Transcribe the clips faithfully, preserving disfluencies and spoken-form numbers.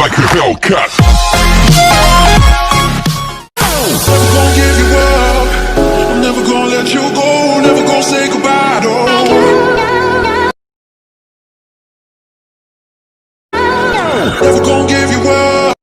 Like a Hellcat. Never gonna give you up. I'm never gonna let you go. Never gonna say goodbye, no. Never gonna give you up.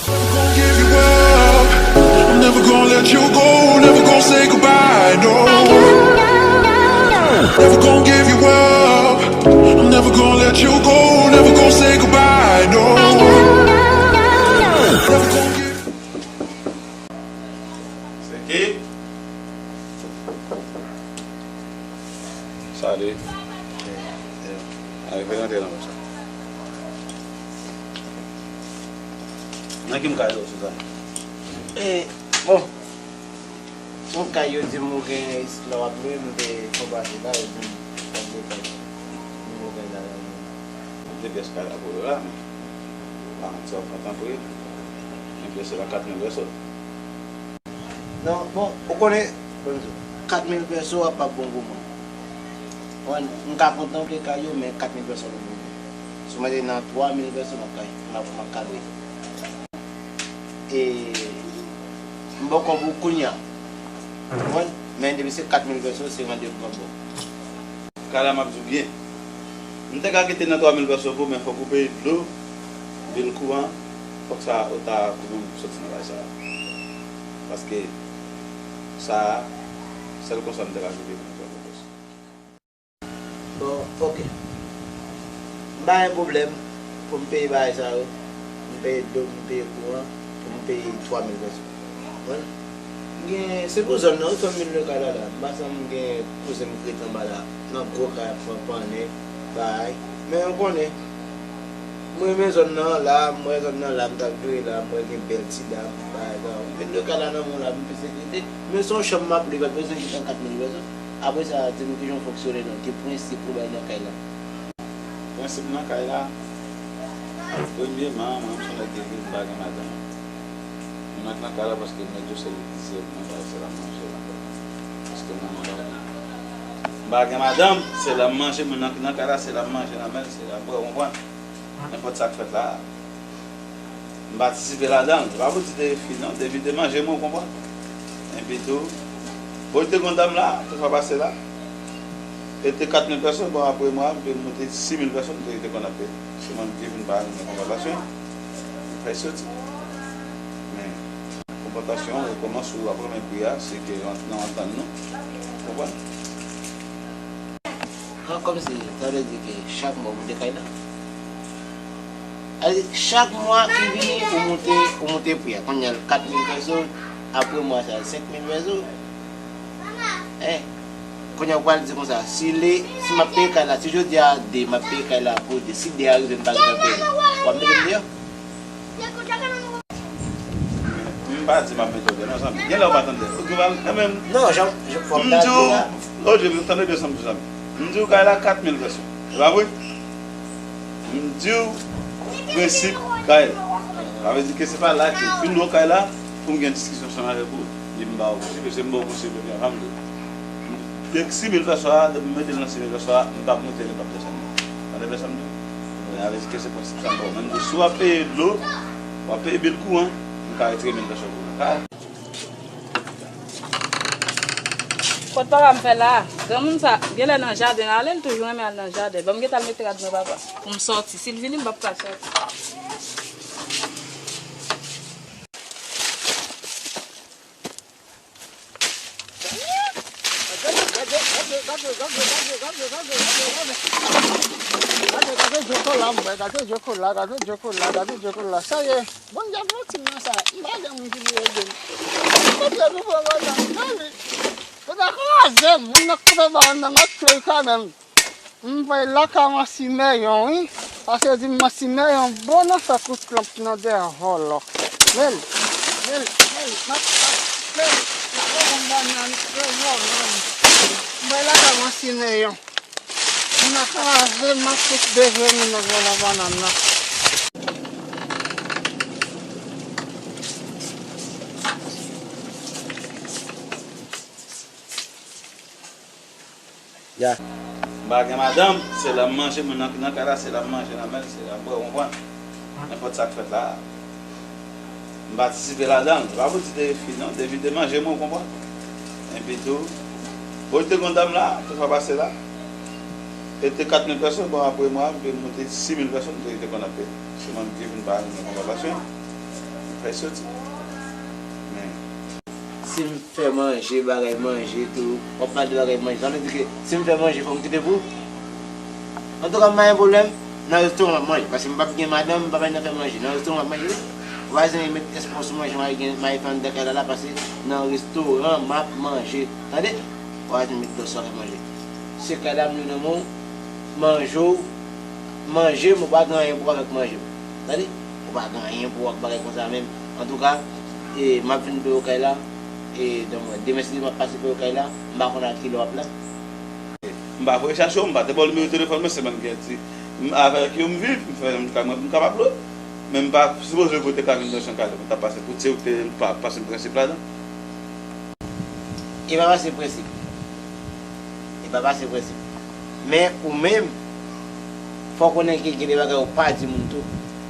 Never gonna give you up. I'm never gonna let you go. Never gonna say goodbye, no. Never gonna give you up. I'm never gonna let you go. Never gonna say goodbye, no. Never gonna give Se ki? Salut. Alè, fè rantre nan sa. Nan ki m ka ede w, Suzanne? E, bon. Yon kay yo di m ou gen isit la w ap lwe, m te fon pase la, yo di m w ap lwe kay. M lwe kay la, la. M te pyès kay la pou yo la, men pa manti w ap kontan pou yo. Men pyès la kat mil peso. Non, bon, ou konnen, bon, kat mil peso a p ap bon pou mwen. Bon, m ka kontan pou kay yo, men kat mil peso p ap bon pou mwen. Si w mete nan twa mil peso, m ap ka, m ap, m ap ka lwe. E, m ba w kòb ou kounye a. Ou konprann? Men depi se kat mil peso, se randevou m ap ba w. Kay la m ap di w byen. M te ka kite nan twa mil peso pou, men fòk ou peye dlo, bil kouran, fòk sa ou ta kouvri w pou soti nan kay sa a. Paske sa a, sèl konsa m te ka kite pou nan twa mil peso. Bon, oke. M pa gen pwoblèm pou m peye bagay sa yo. M peye dlo, m peye kouran, pou m peye twa mil peso. Konprann? M gen, se pou zòn nan, wi, fè m vin lwe kay la la. M pa sanm gen kouzen m k ret anba la, nan gwo kay ap pran pannen, bagay. Men ou konnen, m renmen zòn nan la, m wè zòn nan la, m t ap jwe la, m wè gen bèl ti dam, bagay sa yo. M vin lwe kay la nan men w la, m pi sekirite. Men se yon chanm m ap lwe, pa t bezwen kite kat mil peso. Apre sa, di m kijan w fonksyone non, ki prensip ou bay nan kay la? Prensip nan kay la, premyeman, mwen menm se yon nèg ki viv, m pa gen madanm. Mwen antre nan kay la paske nèg yo se yo ki se pou mwen bay, se la m manje la. Paske mwen menm m pa gen, m pa gen madanm, se la m manje, moun nan ki nan kay la, se la m manje nan men l, se la m bwè, w konprann? Nenpòt sa k fèt la, m patisipe ladan l. Se pa pou di te fi non, depi te manje mwen, w konprann? Epi tou, bon, te gon dam la, te fè pase la. E te kat mil pèsòn, bon, apre mwa, m te moute sis mil pèsòn, m te, te konn ap peye. Se mwen ki vin pa renmen konfwontasyon, m fè soti. Men, konfwontasyon, ou kòmanse ou ap renmen pri a, se ke nan antann nou, w konprann? An, kòmsi, sa vle di ke chak mwa ou moute kay la? Sa vle di, chak mwa ki vini, ou moute, ou moute pri a. Kounye a, l kat mil pèso, apre mwa sa, senk mil pèso. Hein? Kounye a, ou pral di konsa, si le, si m ap peye kay la, si jodi a de, m ap peye kay la pou de, si de a rive, m pa gentan peye, w ap mete m deyò? M pa di m ap mete w deyò non, zanmi. Genlè w pa tande. Ou gen mal kanmenm. Non, jan, jan, fò m ta di w, lòt jou, tande byen sa m di w, zanmi. M di w kay la kat mil pèso. E pa vre? M di w prensip kay la. Sa vle di ke se pa la ke fin lwe kay la pou m gen diskisyon ansanm avèk ou. Epi m ba w konsèy, paske m ba w konsèy premye fwa m di w. Dèk sis mil pèso a, depi m mete l nan sis mil pèso a, m p ap moute, m p ap desann. Tande byen sa m di w? Sa vle di ke se prensip sa m ba w. Men m di w, si w ap peye dlo, w ap peye bil kouran, m ka retire mil pèso pou ou nan kay. Kot papa m fè la a? Granmoun sa, genlè nan jaden l ale, l toujou renmen al nan jaden. Ban m gentan al mete rad mwen papa. Pou m sòti. Si l vini, m p ap ka sòti. Gade, gade, gade, gade, gade, gade, gade. Gade, gade Djoko la, m wè, gade Djoko la, gade Djoko la, gade Djoko la. Sa ye, bon, y ap manti m nan sa. M pa gen moun ki vle ede m. Kote nou pran madanm nan, wi. Ou ta kraze m, moun nan kote ba nan, m ap tchwe l kanmenm. M voye lakay mwen Simeyon, wi. Paske di mwen Simeyon bon nan fè kout klamp nan dèyè vòlò. Men l, men l, men l, m ap, m ap, men l, m ap pran yon bannann, pran yon vòlò. M voye lakay mwen Simeyon. M nan kraze, m ap tout bezwen moun nan vòlò bannann nan. Ya. M pa gen madanm, se lè m manje, moun nan ki nan kay la, se lè m manje nan men l, se lè m bwè, ou konprann? Nenpòt sa k fèt la, m patisipe ladan l. Se pa pou di te fi non, te vide manje mwen, ou konprann? Epi tou, bon, te gon dam la, te fè pase la. E te kat mil pèsòn, bon, apre mwa, m te monte sis mil pèsòn, te, te konn ap peye. Se mwen ki vin pa renmen konprann pasyon, m fè soti. Men, si m fè manje, bagay manje tou, w ap pale de bagay manje. Sa vle di ke si m fè manje, fò m kite pou ou? Antouka, m pa gen pwoblèm. Nan restoran m ap manje, paske m p ap gen madanm, m p ap al nan fè manje. Nan restoran m ap manje, wi. Vwazen, met espons sou manje, m al gen, m al fè anndan kay la, la, paske nan restoran m ap manje. Tande? Vwazen, met dlo sou afè manje. Se kay la m lwe nan men w, manje w, manje m, ou pa gen anyen pou w avèk manje m. Tande? Ou pa gen anyen pou w ak bagay konsa menm. Antouka, e, m ap vin peye w kay la, e, demen, demen si Dye m ap pase peye w kay la, m pa konn a kilè w ap la. M pa voye chache w, m pa te ba w nimewo telefòn mwen, se mwen ki di. M avèk yo m viv, m fè menm kay mwen pou m kapab lwe. Men m pa sipoze voye te ka vin nan chan kay la pou m ta pase pou se ou te pa, pase m prensip ladan. E pa pase prensip. E pa pase prensip. Men ou menm, fò w konnen ke gen de bagay ou pa di moun tou.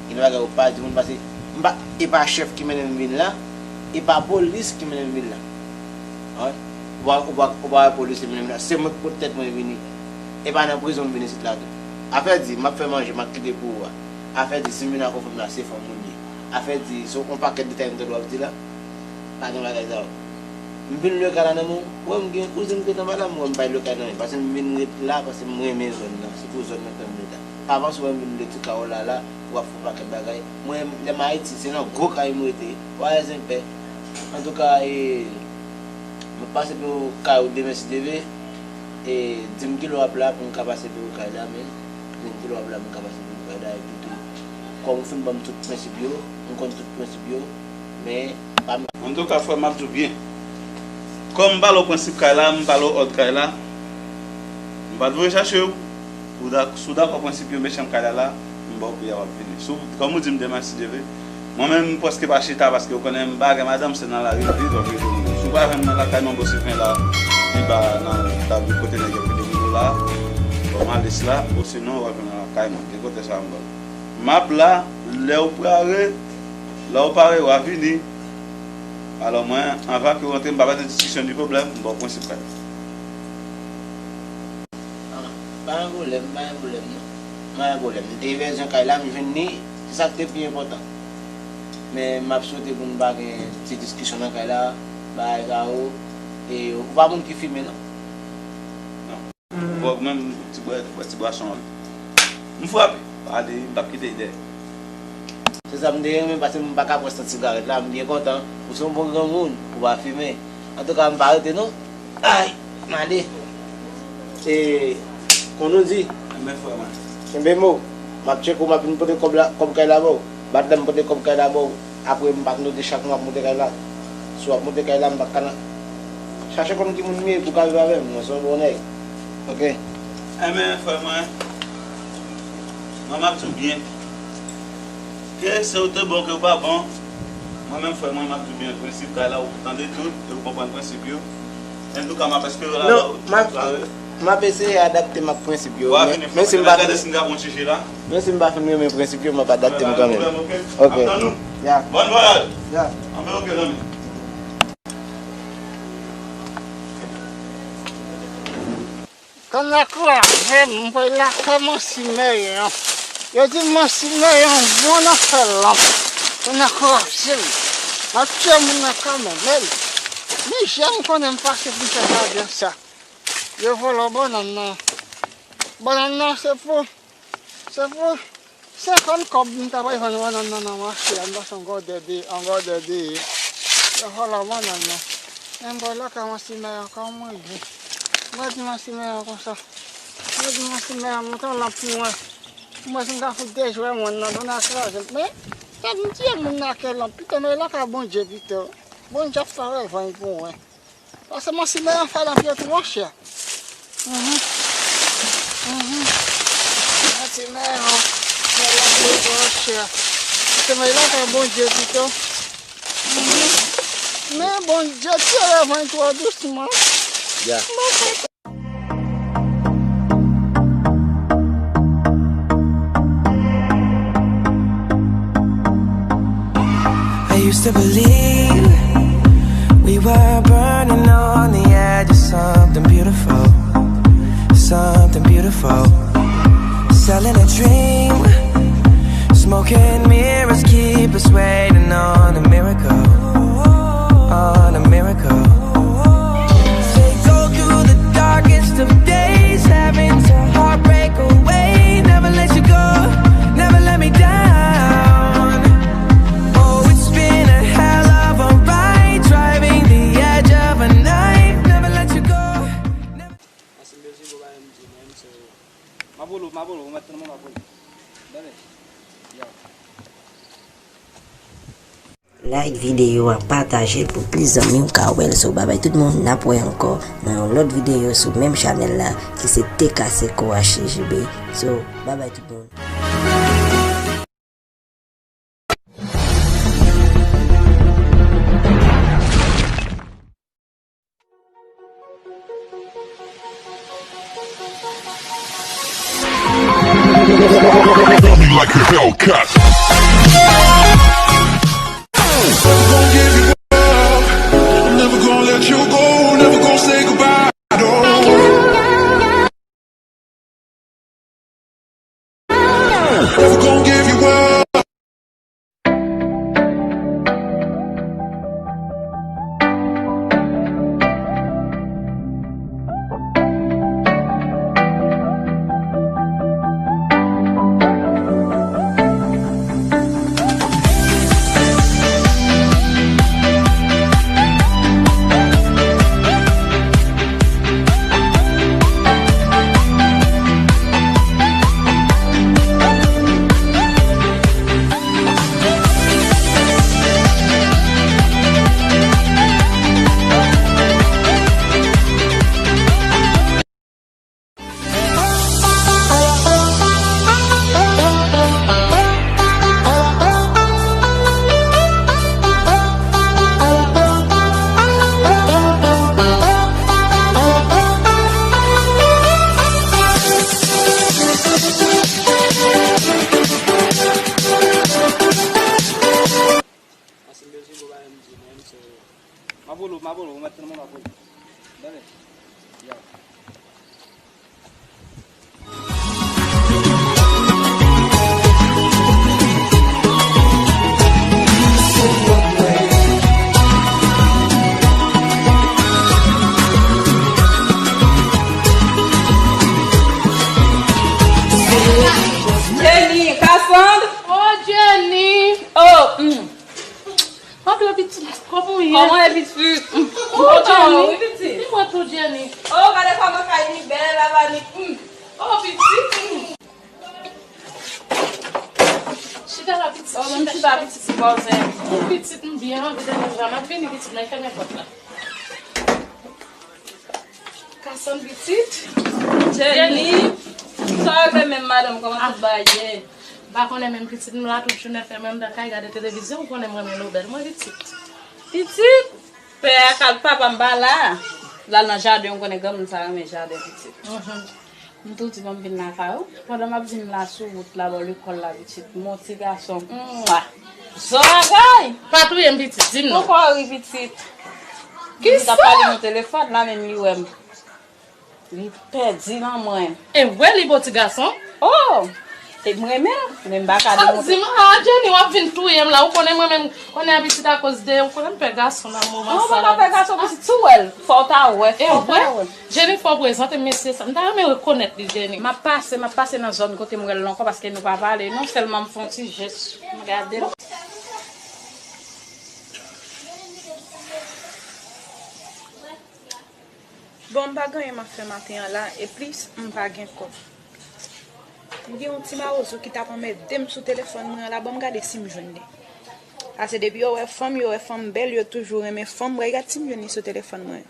Gen de bagay ou pa di moun, paske m pa, e pa chèf ki mennen m vin la, e pa polis ki mennen m vin la. Wi. Ou pa, ou pa, ou pa wè polis ki mennen m la. Se mwen ki pot tèt mwen vini. E pa nan prizon m vin isit la tou. Afè di, m ap fè manje, m ap kite pou ou a. Afè di, si m vin ak yon fanm la, se fanm ou l ye. Afè di, se yon pakèt detay m tande w ap di la. Pa gen bagay sa yo. M vin lwe kay la nan men w. Ou wè m gen kouzin m gentan ba la, m wè m bay lwe kay nan men. Paske m vin ret la, paske m renmen zòn nan. Se pou zòn nan fè m ret la. Pa panse w wè m vin lwe ti kay w la la, w ap fè yon pakèt bagay. Mwen, lè m Ayiti, se nan gwo kay m rete. W a rèzen pè. Antouka, e, m ap pase pou kay ou demen si Dye vle. E, di m kilè w ap la pou m ka pase pou kay la, men. Di m kilè w ap la pou m ka pase pou kay la. Epi tou, kòm ou fin ban m tout prensip yo, m konn tout prensip yo, men pa m. Antouka, frè m, m ap di w byen. Kòm m pale w prensip kay la, m pale w òd kay la, m pa t voye chache w. Ou dak-, si w dakò prensip yo, men chanm kay la la, m ba w pri a, w ap vini. Si w, kòm ou di m demen, si Dye vle, mwen menm, m prèske pa chita paske w konnen m pa gen madanm, se nan lari m viv, m ap rete. Si w pa jwenn mwen lakay mwen, bò Sylvain la, pi ba nan tab kote nèg yo ap rete moun yo la, bò Malis la, osinon w ap jwenn mwen lakay mwen. De kote sa a m ba w. M ap la, lè w pare, lè w pare, w a vini. Alò mwen, anvan ke w rantre, m pa mete diskisyon ni pwoblèm, m ba w prensip kay la. Ah, pa gen pwoblèm, pa gen pwoblèm non. Pa gen pwoblèm. M te bezwen kay la, m jwenn li, se sa k te pi enpòtan. Men m ap swete pou n pa gen ti diskisyon nan kay la, bagay sa yo, e ou pa moun ki fimen non. Non. Gwòg menm, ti bwè, ti bwè ti bwason an. M frape. Ale, m p ap kite l dèyè. Se sa m te renmen, paske m pa ka pran sant sigarèt la, m byen kontan. Ou se yon bon granmoun, ou pa fimen. Antouka, m pa rete non. Ay, m ale. E, kon nou di, kenbe mo. M ap tcheke w, m ap vin pote kòb la, kòb kay la ba w. Bat la, m pote kòb kay la ba w. Apre, m pa t note chak mwa pou monte kay la. Si w ap monte kay la, m pa t ka nan. Chache konn ki moun m ye pou w ka viv avè m. Mwen se yon bon nèg. Oke. Enben, frè mwen, mwen, m ap di w byen. Ke se w te bon, ke w pa bon, mwen menm, frè mwen, m ap di w byen. Prensip kay la, ou tande tout, e ou konprann prensip yo. Antouka, m ap espere w la. Non, m ap, m ap eseye adapte m ak prensip yo. Men, men si m pa fin, men si m pa fin renmen prensip yo, m ap adapte m kanmenm. Oke. Ya. Bòn vwayaj. Ya. Anben, oke, zanmi. Tonnè kraze m, m voye lakay mwen Simeyon. Yo di mwen Simeyon bon nan fè lanp. Tonnè kraze m. M ap tiye moun nan kanmenm, men. Mizè m konnen m pase pou m fè sa byen sa. Yo vòlò bannann nan. Bannann nan se pou, se pou senkant kòb m ta pral vann bannann nan nan mache a, m panse yon gòdè de, yon gòdè de. Yo vòlò bannann nan. Men m pral lakay Mansi Mè ankò, mwen di. Mwen di Mansi Mè konsa. Mwen di Mansi Mè monte yon lanp pou mwen. Mwen si m ta fout dejwe mòn nan, donn a kraze. Men, sa m tiye moun nan ak lanp pito, men lakay Bondye pito. Bondye ap fè revany pou mwen. Paske Mansi Mè an fè lanp yo tou monchè. Mhm. Mhm. Mansi Mè an fè lanp yo tou monchè. Paske mwen lakay Bondye pito. Mhm. Men Bondye tiye revany twò dousman. Ya. Mwen fè I used to believe we were burning on the edge of something beautiful, something beautiful. Selling a dream, smoking mirrors keep us waiting on a miracle, on a miracle. Say go through the darkest of days, having to heartbreak away. Never let you go, never let me down. Oh, it's been a hell of a ride, driving the edge of a knife. Never let you go. Never... Asin bezwen gwo bagay m di menm, so. M ap rele w, m ap rele w, ou mèt tann mwen, m ap rele w. Dale. Yo. Like videyo a, pataje l pou plis zanmi w ka wè l. So, babay tout moun, n ap wè ankò nan yon lòt videyo sou menm chanèl la ki se T K C Core H C G B. So, babay tout moun. Love me like a Hellcat. Never gonna give you up. I'm never gonna let you go. Never gonna say goodbye. No. Never gonna give you up. Asin bezwen gwo bagay m di menm, so. M ap rele w, m ap rele w, ou mèt tann mwen, m ap rele w. Dale. Yo. Jenny, Cassandre. Oh, Jenny. Oh, hmm. Anpil pitit, kòman w ye? Kòman w ye, pitit? Oh, oh, wi, pitit. Di mwen tou, Jenny. Oh, gade kòman kay li bèl, Avanik. Hmm. Oh, pitit. Hmm. Chita la, pitit. Oh, mwen chita, pitit, se pa w, se. Pitit, m byen, anvi de nou jan. M ap vini, pitit, mwen fèmen pòt la. Kasann pitit. Jenny. Sa w regle menm, madanm, kòman tout bagay ye? M pa konnen menm pitit, m la tout jounen fèmen anndan kay gade televizyon, ou konnen m renmen nobèl mwen pitit. Pitit? Pè a ka, papa m pa la. L al nan jaden, ou konnen granmoun sa renmen jaden pitit. M tou di ban m vin lakay ou. Pandan m ap vin la sou wout la bò lekòl la pitit, mon ti gason. Mwa. Zògay! Pa touye m pitit, di m non. Poukò w ri pitit? Kisa? M t ap pale nan telefòn la menm li wè m. Li pèdi nan mwen. E vre li bo ti gason? Oh! E m renmen l, men m pa ka demontre. Di m, ah, Jenny, w ap vin touye m la. Ou konnen mwen menm, konnen pitit akoz de, ou konnen m pè gason nan moman sa la. Ou pa pè gason, pitit, si w wè l, fò w ta wè, fò w ta wè l. Jenny, fò w prezante m mesye sa. M ta renmen rekonèt li, Jenny. M ap pase, m ap pase nan zòn kote m wè l la ankò, paske nou pa pale, non, sèlman m fè yon ti jès. M gade l. Bon, m pa gen anyen m ap fè maten an la, e plis, m pa gen kòb. M gen yon ti mawozo ki t ap anmède m sou telefòn mwen an la, ban m gade si m jwenn li. Paske depi yo wè fanm, yo wè fanm bèl, yo toujou renmen fanm, bray gad si m jwenn li sou telefòn mwen.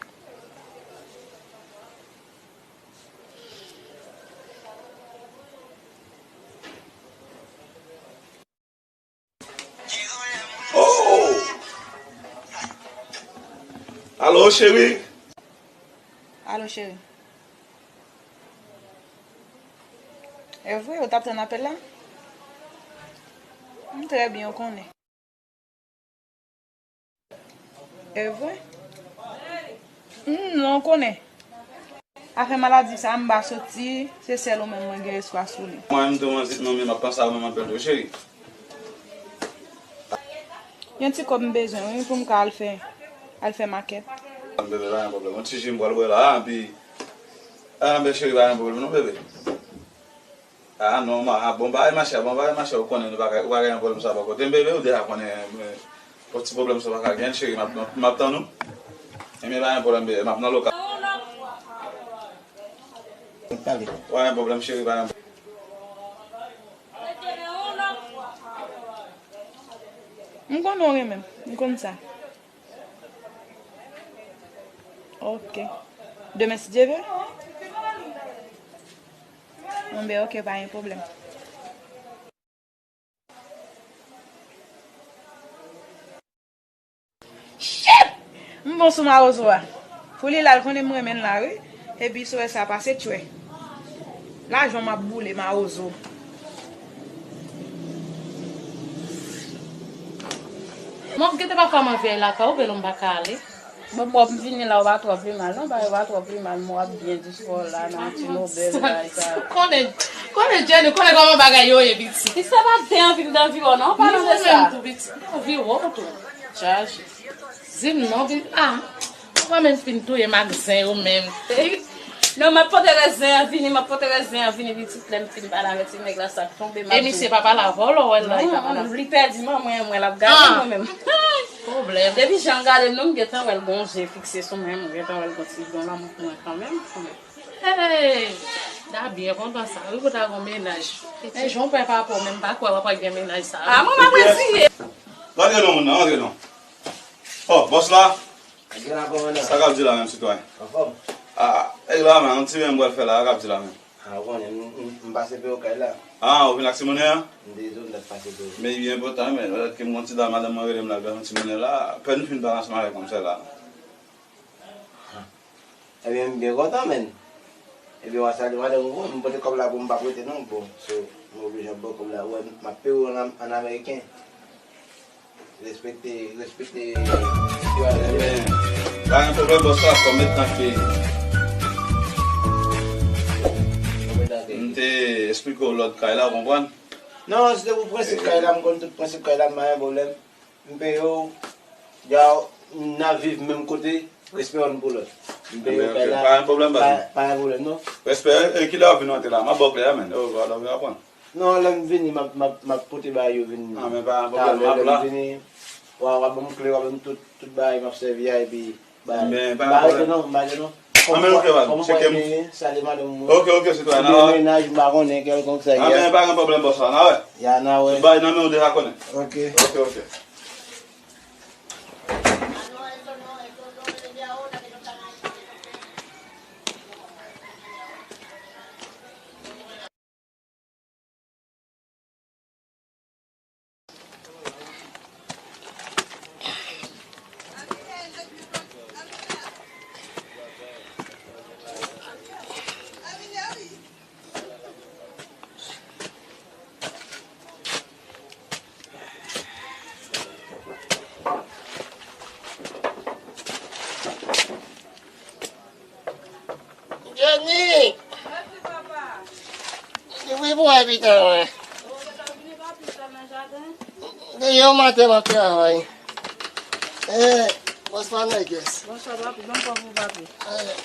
Oh! Alo, cheri? Alo, cheri. E vre, ou t ap tann apèl la? M trè byen, ou konnen. E vre? Hmm, non, ou konnen. Afè maladi sa, m pa soti, se sèl ou menm mwen gen espwa sou li. Mwen menm tou, mwen, non, men m ap panse a ou menm anpil tou, cheri. Yon ti kòb m bezwen, wi, pou m ka al fè, al fè makèt. Bebe, pa gen pwoblèm. Yon ti ji m pral bwè la, epi, ah, men cheri, pa gen pwoblèm, non, bebe. Ah, non, ma, ah, bon bagay, machè, bon bagay, machè, ou konnen nou pa ka, ou pa gen pwoblèm sa bò kote m, bebe, ou deja konnen, men, yon ti pwoblèm sa pa ka gen, cheri, m ap, m ap, m ap tann ou. Ebyen, pa gen pwoblèm, bebe, m ap nan lokal. Pale. Pa gen pwoblèm, cheri, pa gen. M konnen w renmen m, m konn sa. Ok. Demen, si Dye vle? Bon, ben, ok, pa gen pwoblèm. Shit! M bon sou mawozo a. Pou li la, l konnen m renmen l la, wi. Epi, sou sa pase tchwè. Lajan m ap boule, mawozo. Mwen, m gentan pa ka manje lakay ou, Belo, m pa ka ale. Bon, bon, m vini la, ou pa twò pi mal, non, pa, ou pa twò pi mal, m wè w ap byen dispò la, nan ti nobèl, bagay sa. Konnen, konnen Jenny, konnen kòman bagay yo ye, pitit. Ki sa pa te anvi m t anvi wè w, non, pa nan de sa. Ou menm tou, pitit, m anvi wè w tou. Chaje. Di m non, pitit, ah, ou pa menm fin touye m ak zen yo menm. Non, m ap pote rès zen an vini, m ap pote rès zen an vini, pitit, lè m fin pale avèk ti nèg la, sa k tonbe, m ap di w. E misye pa pale avè w, lè w wè l la, li pa pale avè w. Non, li pèdi manman mwen, l ap gade mwen menm. Pwoblèm. Depi jan l gade m, non, m gentan wè l gon je fikse sou mwen, m gentan wè l gon ti gon lanmou pou mwen kanmenm. Hey! Da byen kontan sa, wi, pou ta gon mennaj. Men jan w pè pa rapò, men m pa kwè w ap gen mennaj sa. Ah, mwen m ap reziye. Antre non, moun nan, antre non. Oh, bòs la. Gen la, kòmandan. Sa k ap di la menm, sitwayen? Anfòm. Ah, e la menm, yon ti men m pral fè la, sa k ap di la menm? Ah, ou konnen, m, m, m pase peye w kay la. Ah, ou vin ak ti monnen an? M te di w m t ap pase peye w. Men li enpòtan, men, lòt ke m gon ti dam, madanm mwen rele m la, yon ti monnen la, pè nou fin pale ansanm avèk manmzèl la. Ebyen, m byen kontan, menn. Ebyen, w a salye madanm ou, m pote kòb la pou m pa prete non, bon, so, m oblije ap ba w kòb la, ou wè, m ap peye w an, an ameriken. Respekte, respekte. Ebyen, pa gen pwoblèm, bòs la, kòm etan ke m te esplike w lòd kay la, ou konprann? Non, se te pou prensip kay la, m konn tout prensip kay la, m pa gen pwoblèm. M peye w, ya, n ap viv menm kote, respè youn pou lòt. M peye w kay la, pa gen pwoblèm, pa gen pwoblèm, non. Respè, e kilè w ap vin antre la? M ap ba w kle a, menn. Oh, w ap vin pran. Non, lè m vini, m ap, m ap, m ap pote bagay yo vin. Ah, men pa gen pwoblèm, m ap la. Lè m vini, w a, w a ban m kle, w a ban m tout, tout bagay m ap sèvi a, epi bagay. Men pa gen pwoblèm. M pa rete non, m pa rete non. Anmen, ok, baz, tcheke m. Salye madanm mwen. Ok, ok, sitwayen, n a wè. Mennaj, m pa konnen kèlkonk sa ye. Ah, men pa gen pwoblèm, bòs la, n a wè. Ya, n a wè. Tout bagay nan men w deja konnen. Ok. Ok, ok. Jenny! Wi, papa. Wi, pou evitan, wi. Yo maten m ap travay. Eh, bonswa nègès. Bonswa papi, ban m pran pou papi. Eh.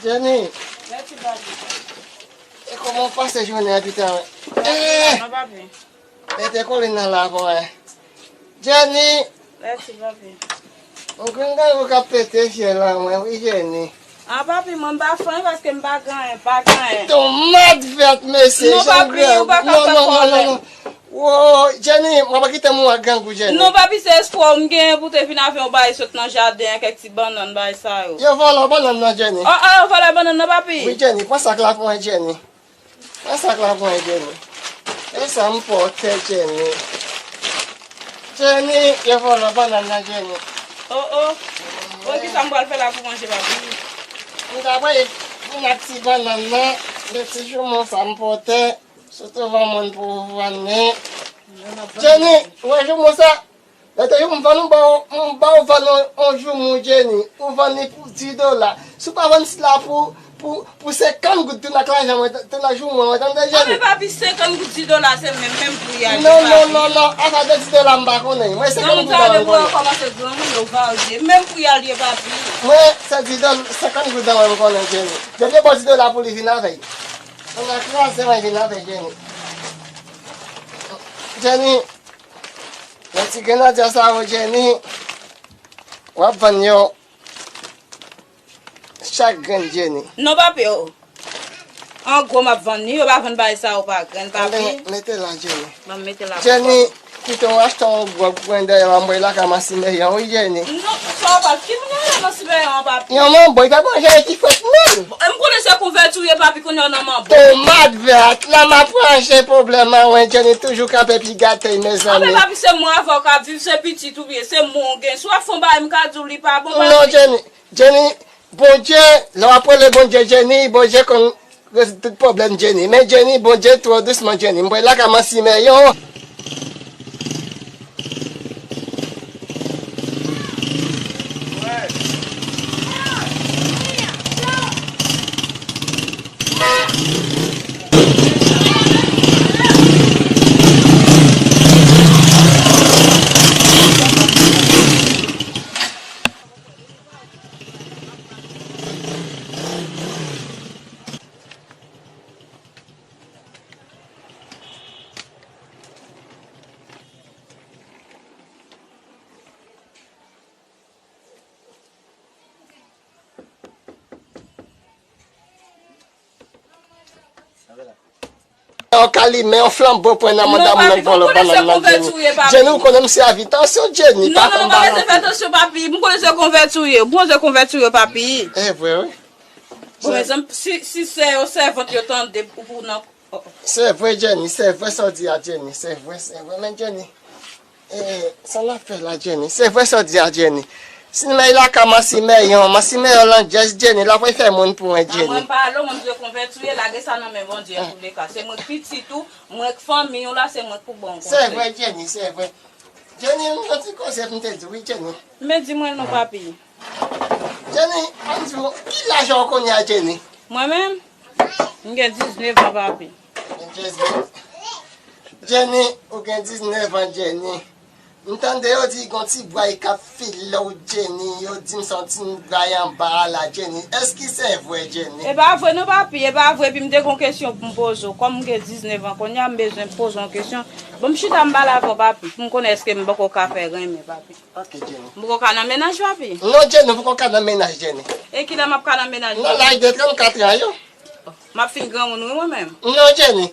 Jenny. Mèsi papi. E kòman w pase jounen an pita? Eh. Non papi. Mete kolin nan la pou mwen. Jenny! Mèsi, papi. Yon grenn grenn ou k ap pete fyèl la mwen, wi, Jenny. Ah, papi, mwen m pa fè anyen paske m pa gen anyen, pa gen anyen. Tonmad vèt, mesye, non, papi, ou pa ka fè pwoblèm. Wo, Jenny, mwen pa kite moun ak grangou, Jenny. Non, papi, se espwa w m genyen pou te vin avè yon bagay sot nan jaden an, kèk ti bannann, bagay sa yo. Yo vòlò bannann nan, Jenny. Oh, oh, yo vòlò bannann nan, papi. Wi, Jenny, pran sak la pou mwen, Jenny. Pran sak la pou mwen, Jenny. E sa m pote, Jenny. Jenny, yo vòlò bannann nan, Jenny. Oh, oh. Bon, kisa m pral fè la pou manje, papi? M ta pral vin ak ti bannann nan, de ti joumou sa m pote, sitou van moun pou vann li. Jenny, ou wè joumou sa? Lè te jou m vann ou ba w, m ba w vann on, on joumou Jenny, ou vann li pou dis dola. Si w pa vann sila pou, pou, pou senkant goud, tou nan lajan mwen, tou nan joumou an, tande Jenny? Anben papi, senkant goud, dis dola, se menm, menm pri a li, papi. Non, non, non, non, afè de dis dola m pa konnen. Mwen senkant goud an mwen konnen. Granmoun sa yo kòmanse granmoun, yo varye. Menm pri a li ye, papi. Mwen se dis dola, senkant goud an mwen konnen, Jenny. Depi yo ba w dis dola pou li vin avè l. Ann kraze mwen vin avè Jenny. Jenny. Nan ti grenadya sa yo, Jenny, w ap vann yo chak grenn, Jenny. Non, papi, o. An gwo, m ap vann li. Yo pa vann bagay sa yo pa grenn, papi. Anben, mete la, Jenny. Ban m mete la. Jenny, kite w achte yon gwòg pou mwen dèyè, m ap mwen lakay Masimeyan, wi, Jenny. Non, sa w pa, ki moun nan Masimeyan, papi? Yon manbo, li pa manje ki fèt menm. M konnen se konvèti w ye, papi, kounye a w nan manbo. Tonmad vèt, la m ap ranje pwoblèm an, wen, Jenny toujou kanpe pi gate, mezanmi. Anben, papi, se mwen avè w k ap viv, se pitit ou ye, se mwen w gen. Si w ap fè yon bagay, m ka di w li pa bon, papi. Non, Jenny, Jenny, Bondye, lè w ap rele Bondye, Jenny, Bondye konn rezoud tout pwoblèm, Jenny. Men, Jenny, Bondye twò dousman, Jenny. M pral lakay Masimeyan. Ou ka limen yon flanbo pwen nan manda moun nan vòlò bannann nan, Jenny. Jenny, ou konnen m sèvi tansyon, Jenny. Non, non, pa bezwen fè tansyon, papi. M konnen se konvèti w ye. M konnen se konvèti w ye, papi. E vre, wi. Bon, men si, si sè yo, sèvant yo tande ou pou nan. Se vre, Jenny, se vre sa w di a, Jenny, se vre, se vre, men Jenny, e, sa n ap fè la, Jenny, se vre sa w di a, Jenny. Si m al lakay Masimeyan, Masimeyan landjèz, Jenny, l ap fè moun pou mwen, Jenny. Mwen pale w, mwen dwe konvèti w ye, lage sa nan men Bondye, antouleka. Se mwen k pitit ou, mwen k fanmi w la, se mwen k pou ba w konsèy. Se vre, Jenny, se vre. Jenny, m gen ti koze pou m te di w, wi, Jenny. Men di mwen non, papi. Jenny, ann di w, ki laj ou kounye a, Jenny? Mwen menm? M gen diznèf an, papi. Jenny. Jenny, ou gen diznèf an, Jenny. M tande yo di gon ti bway k ap file w, Jenny. Yo di m se yon ti bway anba a la, Jenny. Èske se vre, Jenny? E pa vre non, papi, e pa vre. Epi m te gon kesyon pou m poze w. Kòm m gen diznèf an kounye a, m bezwen poze w yon kesyon. Bon, m chita m pale avè w, papi, pou m konnen èske m poko ka fè renmen, papi. Ok, Jenny. M poko ka nan mennaj, papi? Non, Jenny, ou poko ka nan mennaj, Jenny. E kilè m ap ka nan mennaj, papi? Nan laj de trannkat an yo. M ap fin granmoun, wi, mwen menm. Non, Jenny.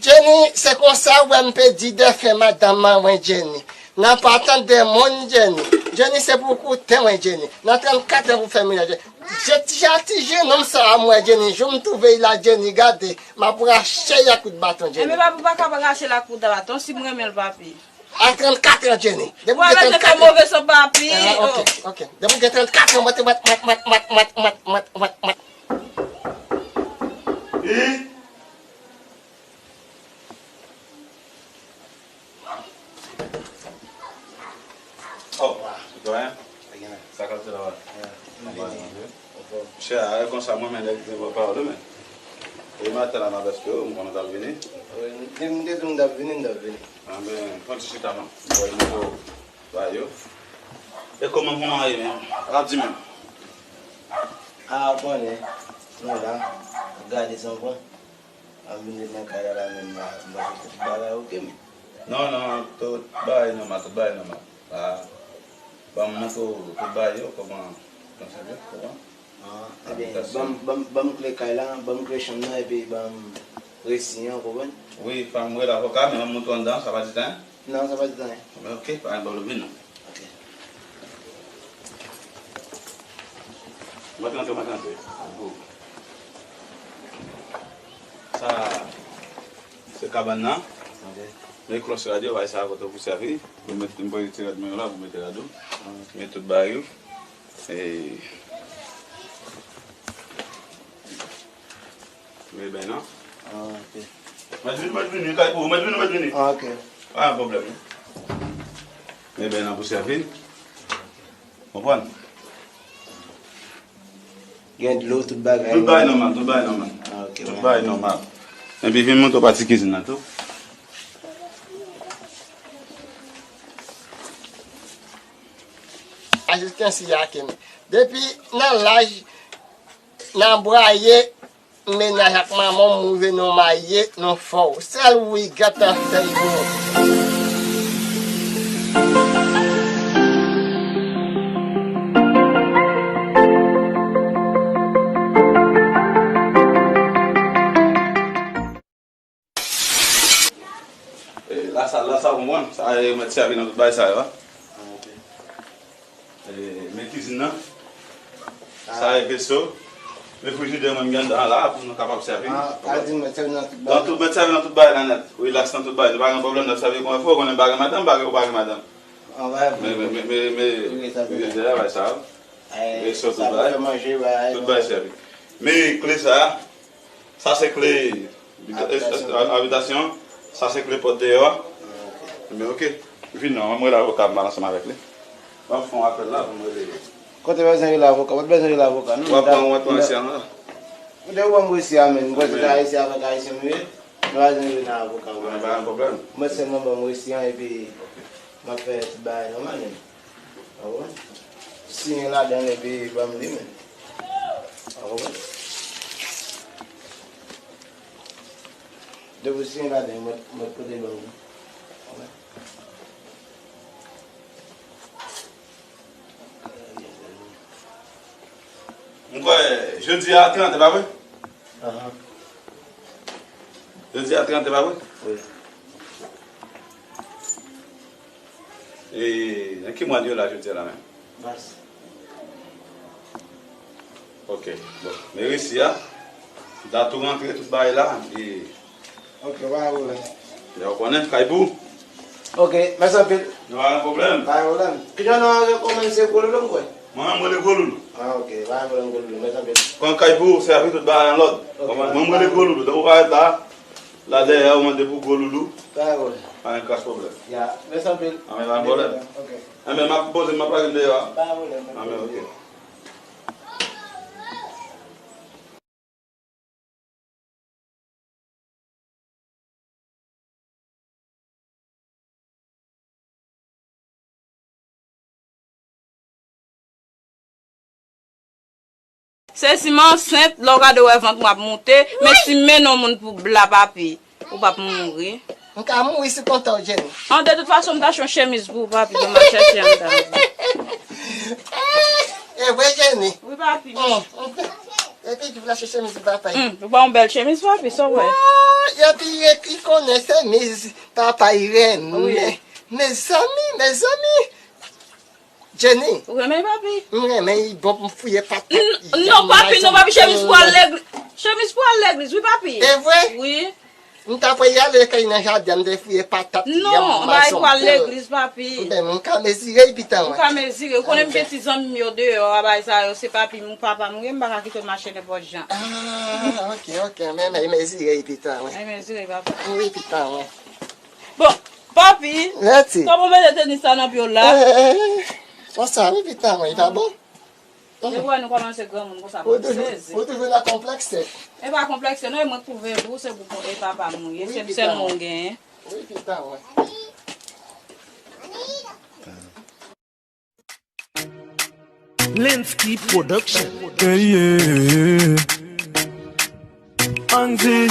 Jenny, se konsa w wè m pèdi dèfè madanm mwen, Jenny. Nan pa tande moun, Jenny. Jenny, se pou koute mwen, Jenny. Nan trannkat an pou fè mennaj. Je, ti jan ti jenòm sa a m wè, Jenny. Jou m twouve l la, Jenny, gade. M ap rache l ak kout baton, Jenny. Enben, papi, ou pa ka rache l ak kout baton si m renmen l, papi. A trannkat an, Jenny. Depi w gen trannkat an. Ou pa mete fè move san papi. Ah, ok, ok. Depi w gen trannkat an, mwen te mat, mat, mat. Oh, doyen. Sa k ap fèt la? Chè, a, e konsa mwen menm, nèg di mwen pawòl, men. E maten la, m ap espere w, m konnen w t ap vini. Wi, m te, m te di w m t ap vini, m t ap vini. Anben, pran ti chita non. Mwen mwen ba yo. E kòman mwen a ye menm? Rap di menm. A, w konnen, nou la, ap gade san pran. Ap vin ret nan kay la, la menm la, m panse tout bagay oke, men. Non, non, tout bagay nòmal, tout bagay nòmal. A, ban m montre w tout bagay yo, kòman, kòman se vre, kòman? Ah, ebyen, ban m, ban m, ban m kle kay la, ban m kle chanm nan, epi ban m resi an, w konprann? Wi, fò m rele avoka, men ban m montre w anndan, sa pa di anyen? Non, sa pa di anyen. Men oke, pa gen pwoblèm, vin non. Oke. Mwen te antre, mwen te antre. Sa, se kabann nan. Oke. Men klòch rad yo, bay sa kote pou sèvi. Pou mete, m poze ti rad mwen yo la, pou mete rad ou. Ah, oke. Men tout bagay yo. E, men ben non. Ah, oke. Mwen vini, mwen vini, kay pou, mwen vini, mwen vini. Ah, oke. Pa gen pwoblèm non. Men ben nan pou sèvi. Konprann? Gen dlo, tout bagay. Tout bagay nòmal, tout bagay nòmal. Ah, oke, tout bagay nòmal. Epi vin montre w pati kizin nan tou. Asistans ya ke m. Depi nan laj, nan bwaye, mennaj ak manman w, m rive nou marye, nou fò w. Sèl ou wi, gentan fè l pou nou. E, lasal la, sa ou konprann? Sa, e, mèt sèvi nan tout bagay sa yo, a. Ah, oke. E, men kizin nan. Ah. Sa e veso. Men frijidè mwen m gen anndan la pou nou kapab sèvi. Ah, sa vle di mèt sèvi nan tout bagay. Nan tout, mèt sèvi nan tout bagay la nèt. Rilaks nan tout bagay. Nou pa gen pwoblèm, n ap sèvi kon fò, konnen m pa gen madanm, m pa gen, ou pa gen madanm. Ah, ba, men, men, men, men, men, wi, sa se frijidè a, bay sa. Eh, veso, tout bagay. Sa pou fè manje, bay, tout bagay sèvi. Men kle sa, sa se kle Abitasyon. Abitasyon, sa se kle pòt deyò a. Ah, oke. Men oke. Vin non, mwen rele avoka m ansanm avèk li. Mwen fè yon apèl la pou mwen rele. Kote bezwen rele avoka? Mwen bezwen rele avoka, non? W ap pran, w ap pran resi an la. Ou te ban m resi a, men. Mwen se Ayisyen avèk Ayisyen, wi. Mwen bezwen rele nan avoka. Mwen pa gen pwoblèm. Mwen sèlman ban m resi an, epi m ap fè tout bagay nòmal, men. Ou konprann? Siyen ladan l epi ban m li menm. Ou konprann? Depi w siyen ladan l, mwen, mwen pote ban m li. Ou konprann? M kwè jodi a trant, e pa vre? Ahan. Jodi a trant, e pa vre? Wi. E nan ki mwa nou ye la jodi a la menm? Mas. Ok, bon. Men resi a, dat ou rantre, tout bagay la, e Ok, pa gen pwoblèm. Lè w konnen, kay pou. Ok, mèsi anpil. Nou pa gen pwoblèm. Pa gen pwoblèm. Kijan non an, kòman se Gwo Loulou, m kwè? Mwen, mwen rele Gwo Loulou. Ah, ok, pa gen pwoblèm, Gwo Loulou, mèsi anpil. Kòm kay pou, sèvi tout bagay an lòd. Ok. Mwen, mwen rele Gwo Loulou. Donk, ou pa ret la, la dèyè, ou mande pou Gwo Loulou. Pa gen pwoblèm. Pa gen kras pwoblèm. Ya, mèsi anpil. Ah, men pa gen pwoblèm. Ok. Ah, men m ap poze, m ap lage m deyò a. Pa gen pwoblèm. Ah, men ok. Se si m ansent, lè w gade w wè vant mwen ap moute, men si m mennen yon moun pou bla, papi, ou p ap mouri. M ka mouri si kontan w, Jenny. An, de tout fason, m t achte yon chemiz pou ou, papi, lè m ap chèche anndan. E vre, Jenny? Wi, papi. Hum, hum. Epi, di w achte chemiz pou papa. Hum, ou pa yon bèl chemiz, papi, sa w wè? Woy, epi, epi, konnen chemiz papa Irène. Wi. Mezanmi, mezanmi. Jenny. Ou renmen, papi? M renmen, li bon pou m fouye patat. N-, non, papi, non, papi, chemiz pou al legliz. Chemiz pou al legliz, wi, papi. E vre? Wi. M ta prale kay nan jaden, m te fouye patat. Non, bay pou al legliz, papi. Ben, m ka mezire l pita, wi. Ou ka mezire. Ou konnen m gen ti zanmi m yo deyò, a bay sa yo, se papi m, papa m, wi, m pa ka kite yo mache nenpòt jan. Ah, ok, ok. Men, men, mezire l pita, wi. Ay, mezire, papa. Wi, pita, wi. Bon, papi, kòman w mete tenis sa nan pye w la? Eh, eh, eh. Konsa, wi, pita, wi, pa bon? Depi wè nou kòmanse granmoun konsa, mwen sezi. Ou toujou nan konplèks, se? E pa konplèks, non, e mwen k pwouve pou ou, se pou e papa m ou ye, se sèl mwen ou genyen. Wi, pita, wi. Lensky Production. Hey, yeah. Andy.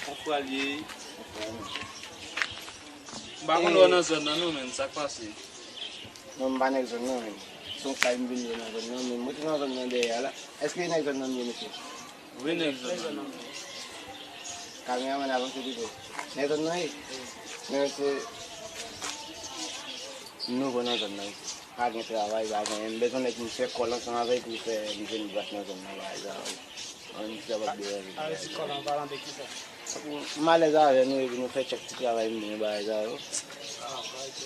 Konfrè l ye. M pa konn wè w nan zòn nan non, menn, sa k pase? Non, m pa nèg zòn nan, menn. Se yon kay m vin jwe nan zòn nan, men mwen te nan zòn nan dèyè a la. Èske e nèg zòn nan m ye, mesye? Wi, nèg zòn nan. Kameramann, avanse pito. Nèg zòn nan ye? Men mesye, m nouvo nan zòn nan, mesye. Pa gen travay, pa gen anyen. M bezwen nèg pou m fè kòl ansanm avè l pou l fè m jwenn bras nan zòn nan, bagay sa yo. Ann, misye ap ap deranje. Alèz, kòl an palan de kisa? M alèz avè nou epi nou fè tchèk ti travay m gen bagay sa yo.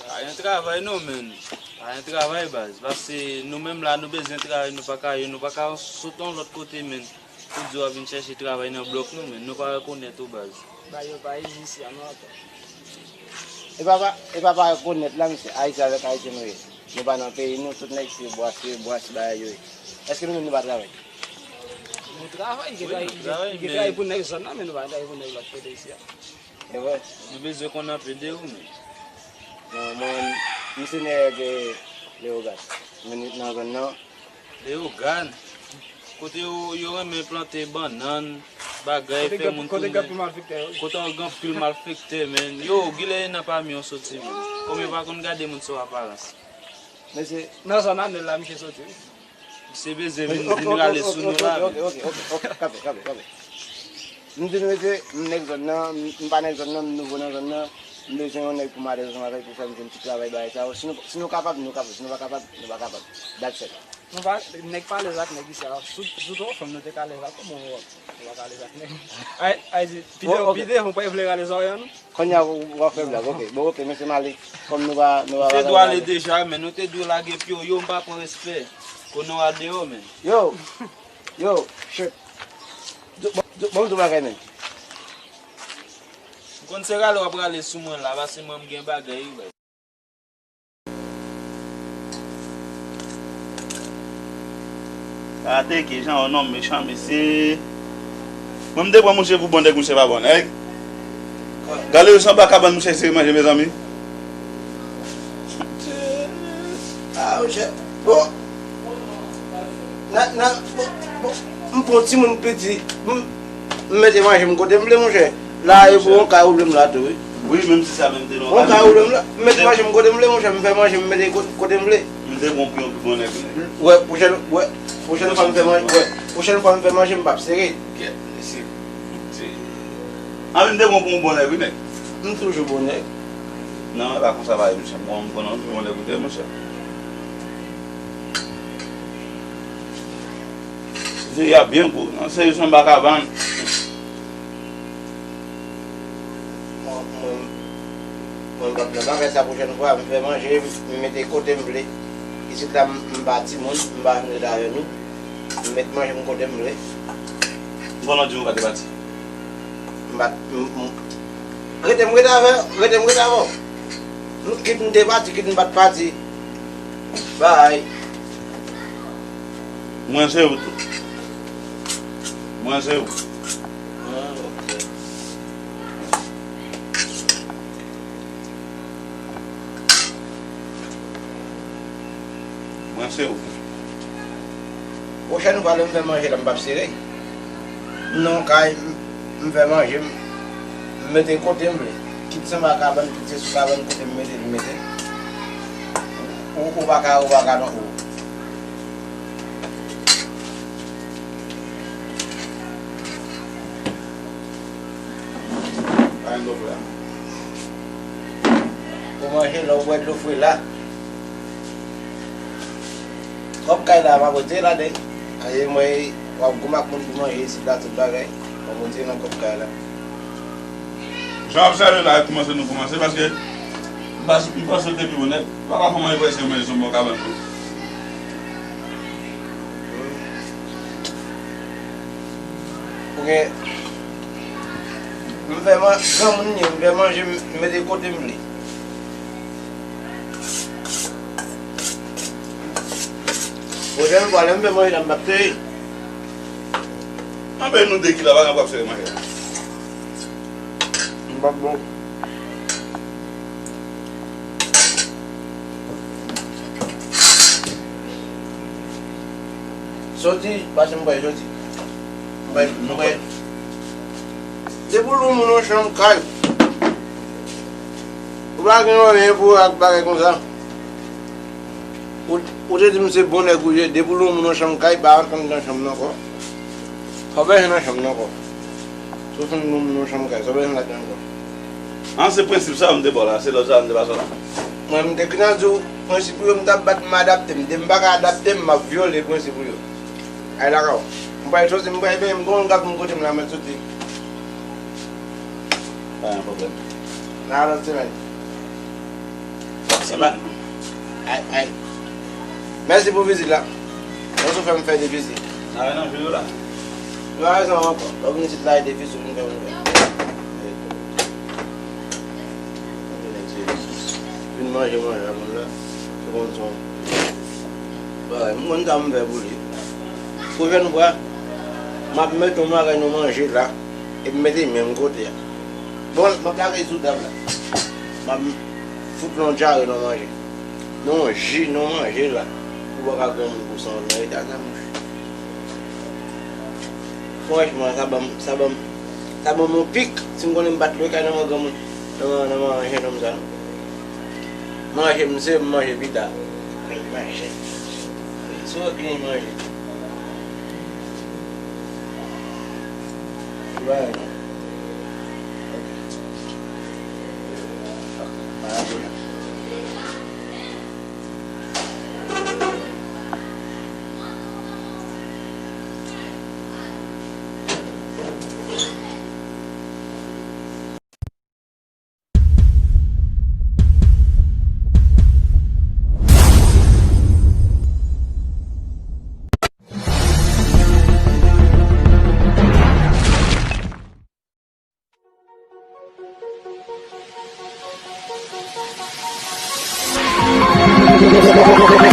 Pa gen travay non, menn. Pa gen travay, baz. Paske nou menm la, nou bezwen travay, nou pa ka, nou pa ka sot yon lòt kote, menn. Pou di w ap vin chèche travay nan blòk nou, menn. Nou pa rekonèt ou, baz. Ba yo pa isi a non, ankò. E pa, pa, e pa, pa rekonèt la, mesye. Ayisyen avèk Ayisyen nou ye. Nou pa nan peyi nou, tout nèg se bwase, bwase bagay yo ye. Èske nou menm nou pa travay? Nou travay, gen travay, gen travay pou nèg zòn nan, men nou pa travay pou nèg lòt kote isi a. E vre? Nou bezwen konn anpe de ou, men. Non, mwen, m se nèg Leyogàn. Mwen nan zòn nan. Leyogàn? Kote yo, yo renmen plante bannann, bagay, fè moun tounen. Kote gen anpil malfektè, wi. Kote gen anpil malfektè, men. Yo, Gilè nan pami yo soti, men. Kòm yo pa konn gade moun sou aparans. Mesye, nan zòn Anèl la, misye soti, wi. Se bezwen vin, vin rale sou nou la, men. Ok, ok, ok, ok, ok, kanpe, kanpe, kanpe. M di nou, mesye, m nèg zòn nan, m pa nèg zòn nan, m nouvo nan zòn nan. M bezwen yon nèg pou m ale ansanm avè l pou fè m jwenn ti travay bagay sa yo. Si nou, si nou kapab, nou kapab. Si nou pa kapab, nou pa kapab. That's it. Nou pa, nèg pa alèz ak nèg isi a. Sou, sou telefòn nou te ka alèz ak kòman w wè? Nou pa ka alèz ak nèg. Ay, ay, di, pide, pide, nou pa vle rale zòrèy an nou? Kounye a, w ap fè blag, ok. Bon, ok, mesye, m ale. Kòm nou pa, nou pa... Nou te dwe ale deja, men nou te dwe lage pye yo, m pa pran respè. Konnen w al deyò, men. Yo, yo, shit. Bon, bon, bon, bon bagay, men. M konn se rale w ap rale sou mwen la, paske mwen m gen bagay, wi. Gade kijan yon nonm mechan, mesye. Mwen, m te pran mouche pou bon nèg, mouche pa bon nèg. Gade yo sanba kabann mouche sere manje, mezanmi. Ah, mouche. Bon. Nan, nan, bon, bon. M pran timoun piti. M, m mete manje m kote m vle, monchè. La, e pou yon kay ou vle m la tou, wi. Wi, menm si sa menm te nan yon kay ou vle m la. M mete manje m kote m vle, monchè. M fè manje m mete ko-, kote m vle. M te pran pou yon pi bon nèg, wi. Wè, pwochèn, wè, pwochèn fwa m fè manje, wè, pwochèn fwa m fè manje, m p ap sere. Kèt, mesye. Se, ann, m te pran pou yon bon nèg, wi, nèg. M toujou bon nèg. Non, e pa konsa, pa, monchè. Mwen, m konnen w pi bon nèg ou te, monchè. Di, y ap byen gou. Non, se yon bakabann. Mwen, mwen, mwen p ap nan bagay sa pwochèn fwa. M fè manje, m mete kote m vle. Isit la, m, m pa timoun, m pa vin ret avè nou. M met manje m kote m vle. M konnen w di m ou pa te pati. M pa, m, m, rete m ret avè, rete m ret avè w. M, kit m te pati, kit m pa t pati. Bay. Mwen se ou tou. Mwen se ou. Ah, ok. Mwen se ou. Pwochèn fwa lè m fè manje la, m p ap sere. M nan yon kay, m, m fè manje, m, m mete kote m vle. Kit se anba kabann, kit se sou kabann, kote m mete l, m mete l. Ou, ou pa ka, ou pa ka non, ou. Pa gen dlo fre a. Ou manje lè w bwè dlo fre la. Kòb kay la, m ap retire ladan l. Aye, mwen, w ap goumen ak moun pou manje isit la, tout bagay. M ap retire nan kòb kay la. Jan w ap sèvi la, e kòmanse nou kòmanse, paske m pa, m panse w te pi bon nèg. Papa kòman e prese yo manje sou bò kabann tou. Ou gen, m fè man-, granmoun m ye, m fè manje, m mete kote m vle. Pwochèn fwa, lè m fè manje la, m p ap sere. Anben nou de ki la, pa gen pou ap sere manje la. M p ap bon. Soti, pase m pral soti. M pral, m pral. Depi w lou moun nan chanm kay. Ou pa gen anyen pou wè ak bagay konsa. Ou, ou te di m se bon nèg ou ye, depi w lou moun nan chanm kay, pa antre nan chanm nan ankò. Sa w bezwen nan chanm nan ankò. Si w fin lou moun nan chanm kay, sa w bezwen ladan ankò. An, se prensip sa yo m te ba w la, se lòt sa yo m te pase w la. Mwen, m te gentan di w, prensip ou yo, m t ap bat, m adapte. M te, m pa ka adapte m, m ap vyole prensip ou yo. Ay lakay ou. M pral soti, m pral benyen, m gon gad m kote m la mèt soti. Pa gen pwoblèm. Nan lòt semèn. Lòt semèn. Ay, ay. Mèsi pou vizit la. Mwen sou fè m fè de vizit. Nan, nan, vin la. Nou a rezon ankò. Lè w vin isit la, e de vizit ou vin fè moun fè. Vin manje, manje a moun la. Se konn son. Bagay, m konn sa m fè pou li. Pwochèn fwa, m ap mete yon bagay nou manje la, epi m mete men m kote a. Bon, m ap lage sou tab la. M ap fout yon dyare nan manje. Nan yon ji, nan manje la. Ou pa ka granmoun pou sa nan eta sa, monchè. Franchman, sa ban m, sa ban m, sa ban m yon pik. Si m konnen m pa t dwe kay nan men granmoun, nan men, nan men jennonm sa, non. Manje, m se m manje pita. Manje. Sou gen manje. Ou pa wè non. Ok. Ok. Pa la pou la.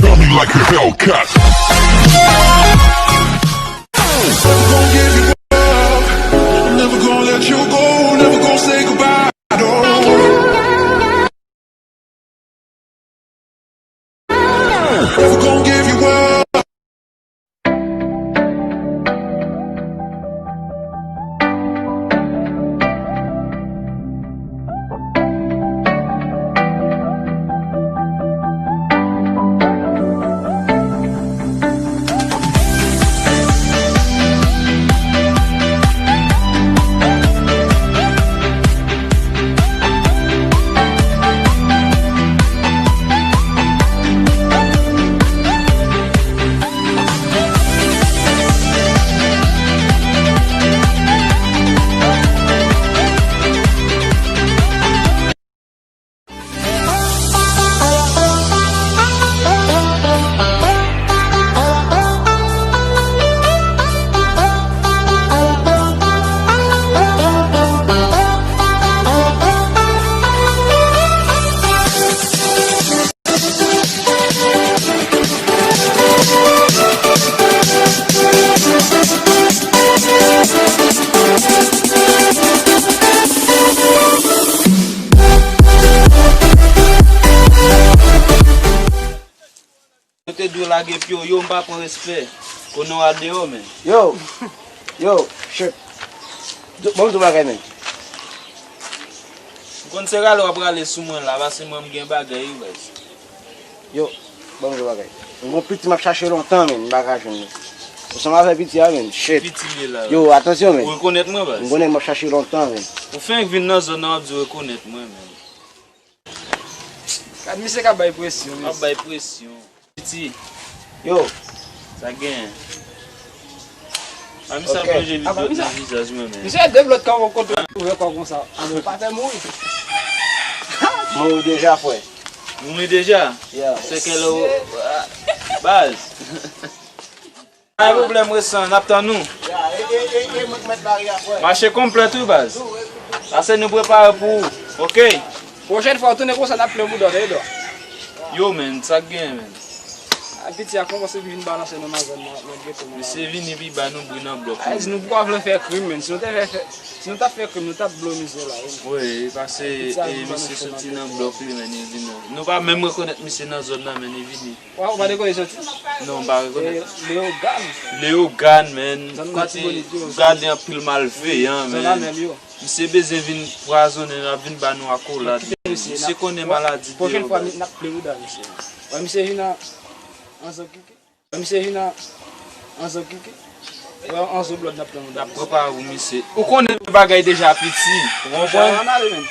Tell me like a Hellcat. Never gonna give you up. I'm never gonna let you go. Never gonna say goodbye. No. Never gonna give you up. Yo te dwe lage pye w, yo, m pa pran respè. Konnen w al deyò, men. Yo! Yo, shit. Bon, bon bagay, men. M konn se rale w ap rale sou mwen la, paske mwen m gen bagay, wi, baz. Yo, bon, bon bagay. M gon piti m ap chache lontan, men, m pa ka jwenn li. Ou sanm avè piti a, men. Shit. Piti li la. Yo, atansyon, men. Ou rekonèt mwen, baz? M konnen m ap chache lontan, men. Ou fenk vin nan zòn nan, w ap di w rekonèt mwen, men. Gad misye k ap bay presyon, ap bay presyon. Piti. Yo. Sa genyen? A mi sa Ok. Plonje vizaj mwen, men. Misye de vlòt kò kote ou ouvè kò konsa. An nou pa fè mouri. Mouri deja, frè. Mouri deja? Yeah. Se kè lè ou. Baz. Pa gen pwoblèm, resan, n ap tann ou. Yeah, e, e, e, e, mwen k mèt lari a, frè. Mache konplèt, wi, baz. Ase nou prepare pou ou. Ok. Pwochèn fwa, w tounen konsa, n ap plen bouda w, tande, dò. Yo, men, sa k genyen, men? A, piti a kòmanse vin balanse nou nan zòn nan, nan geto, men. Misye vini pi ba nou bri nan blòk. A, di nou poko vle fè krim, men. Si nou te fè, fè, si nou t ap fè krim, nou t ap blo mizè la, wi. Wi, pase, piti a e, vin misye balanse soti nan blòk, wi, men, li vin. Nou pa menm rekonèt misye nan zòn nan, men, li vini. Wa, ou pa rekonèt soti? Non, m pa rekonèt. E, Leogàn. Leogàn, men. Zòn kote Latibonit yo, gade anpil malveyan, men. Zòn Amèl yo. Misye bezwen vin pwazonnen n, ap vin ba nou akolad. Kite misye, misye konnen maladi deyò. Pwochèn fwa, n ap plen bouda misye. Wè misye vin an, an zokiki. Wè misye vin an, an zokiki. Wè an zo blòd n ap plen bouda misye. N ap prepare pou misye. Ou konnen bagay deja piti. Ou konprann? An ale menm.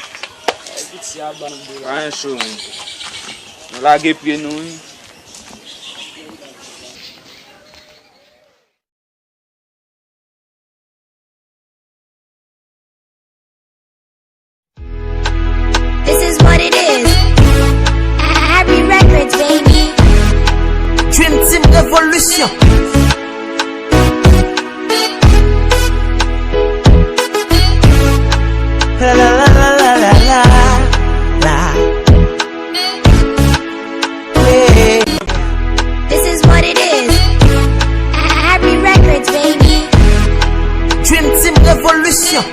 Piti a ban nou de la. Pa gen cho, men. Nou lage pye nou, wi. This is what it is. Happy Records, baby. Dream Team Revolution. La, la, la. Yeah. This is what it is. Happy Records, baby. Dream Team Revolution.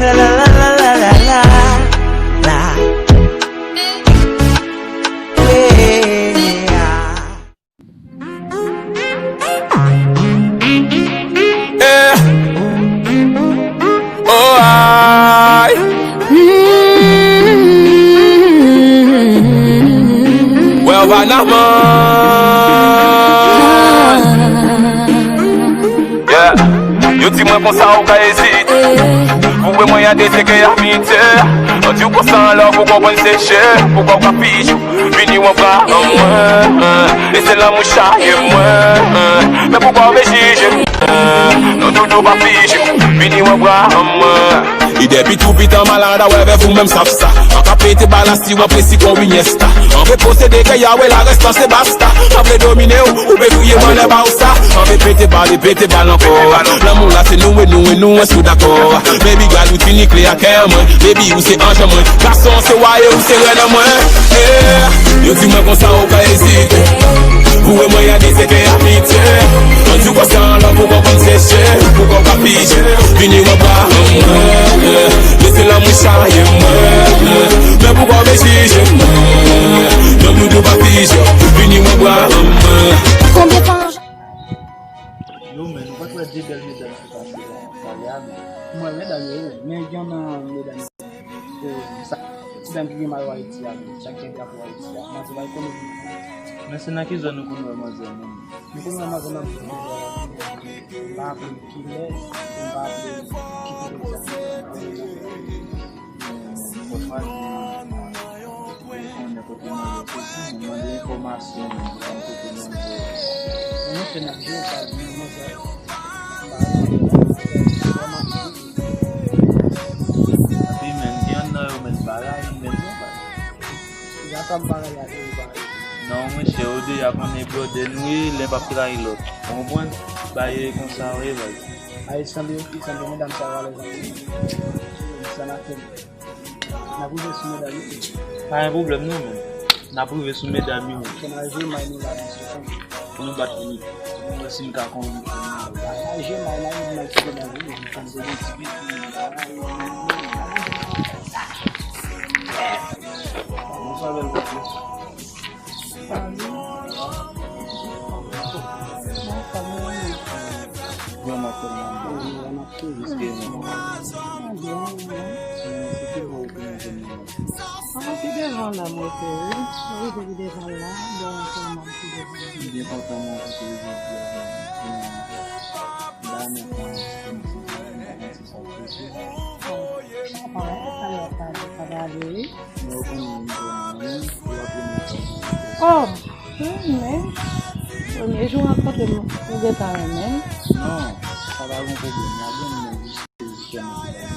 La, la, la. Yeah. Eh. Oh, ay. Well, Vanaman. Yeah. Yo di mwen konsa ou ka ezite. Pou wè mwen a de se ke amitye. An di w konsa an love ou konprann se je. Poukwa ou ka fije? Vini w an bra an mwen. E se lanmou chaye mwen. Men poukwa w vle jije m? Non, doudou pa fije. Vini w an bra an mwen. E depi tou piti an malad a wè vèv ou menm sav sa. An ka pete bal a si w an presi kon Iniesta. An vle posede ke Yahweh la rès lan se basta. An vle domine w, ou vle kriye mwen lè ba w sa. An vle pete bal e pete bal ankò. Lanmou la se nou e nou e nou, èske w dakò? Baby gal ou tini kle a kè an mwen. Baby ou se anj an mwen. Gason se wa e ou se rèn an mwen. Yeah. Yo di mwen konsa ou ka ezite. Pou wè mwen a de se ke amitye. An di w konsa an love ou konprann se je. Poukwa ou ka fije? Vini w an bra an mwen. Lese lanmou chaye mwen. Men poukwa w vle jije mwen? Non, doudou pa fije. Vini w an bra an mwen. Konbyen tan? Yo, men, ou pa t wè de bèl medam ki pase la, pale a, men. Mwen, medam yo, men gen nan medam yo, sa, ti dam ki gen mayo Ayiti a, men, sa ki gen drapo Ayiti a, manzè pa konnen. Men se nan ki zòn nou konn wè manzè, men? Nou konn wè manzè nan tout kote, m pa raple m kilè, m pa raple ki kote egzakteman. Fòk mache, konnen kote manzè soti, mwen mande enfòmasyon, mwen kote manzè. Mwen fè n ap jwe, pa di manzè. Epi, men, gen yonn nan yo, men, pa rayi, men, non, pa. Gata m pa rayi avè yo, pa rayi. Non, monchè, yo deja konnen blòdè nou ye, len p ap trayi lòt. Ou konprann? Bagay yo ye konsa yo ye, baz. Ay, sanble, sanble medam sa yo alèz anpil. Sa n ap fè. N ap rive sou medam yo. Pa gen pwoblèm non, men. N ap rive sou medam yo. Fè n al jwe may nou la, mesye. Pou nou bat li. Pou nou wè si n ka konvenk li. Al jwe may la, nou al sou medam yo. Bonswa, bèl bòs. Salut. Bon, m ap fè l nan bon. Wi, m ap fè l. Èske nou? Ah, byen, byen. Se ki bò ou te mete nou? Ah, pi devan la, mwen te, wi. Wi, pi devan la. Bon, kòman pi devan? M byen kontan mwen rankontre w jodi a, men. M pa renmen pran yon ti Papa, sa yo pa di, sa va ale, wi. Men ou konnen m vrèman renmen, se la premye fwa m renmen. Oh, wi, men premye jou rankontre m, ou gentan renmen m. Non, sa pa gen pwoblèm. Lage m nan jis, jis fè m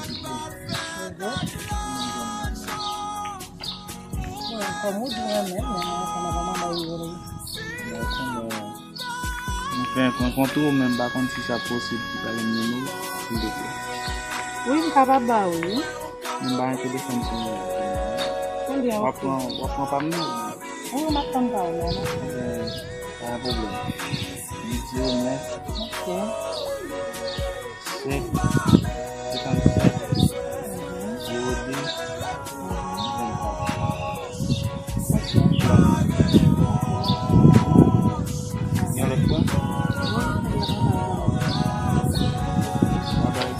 ti bagay. Bon, kòm ou di renmen m, men mwen konnen kòman mwen rele. Mwen konnen. M fenk rankontre w, men m pa konn si sa posib pou w ta gen nimewo, silvouplè. Wi, m kapab ba ou, wi. Men m pa gen telefòn sou mwen. Konbyen w ap pran, w ap pran pa m nan? Wi, m ap tann pa w la, non. Eh, pa gen pwoblèm. Huit zéro neuf. Ok. Senk, senkannsèt, zewo de, vennkat. Yon lòt fwa? Babay.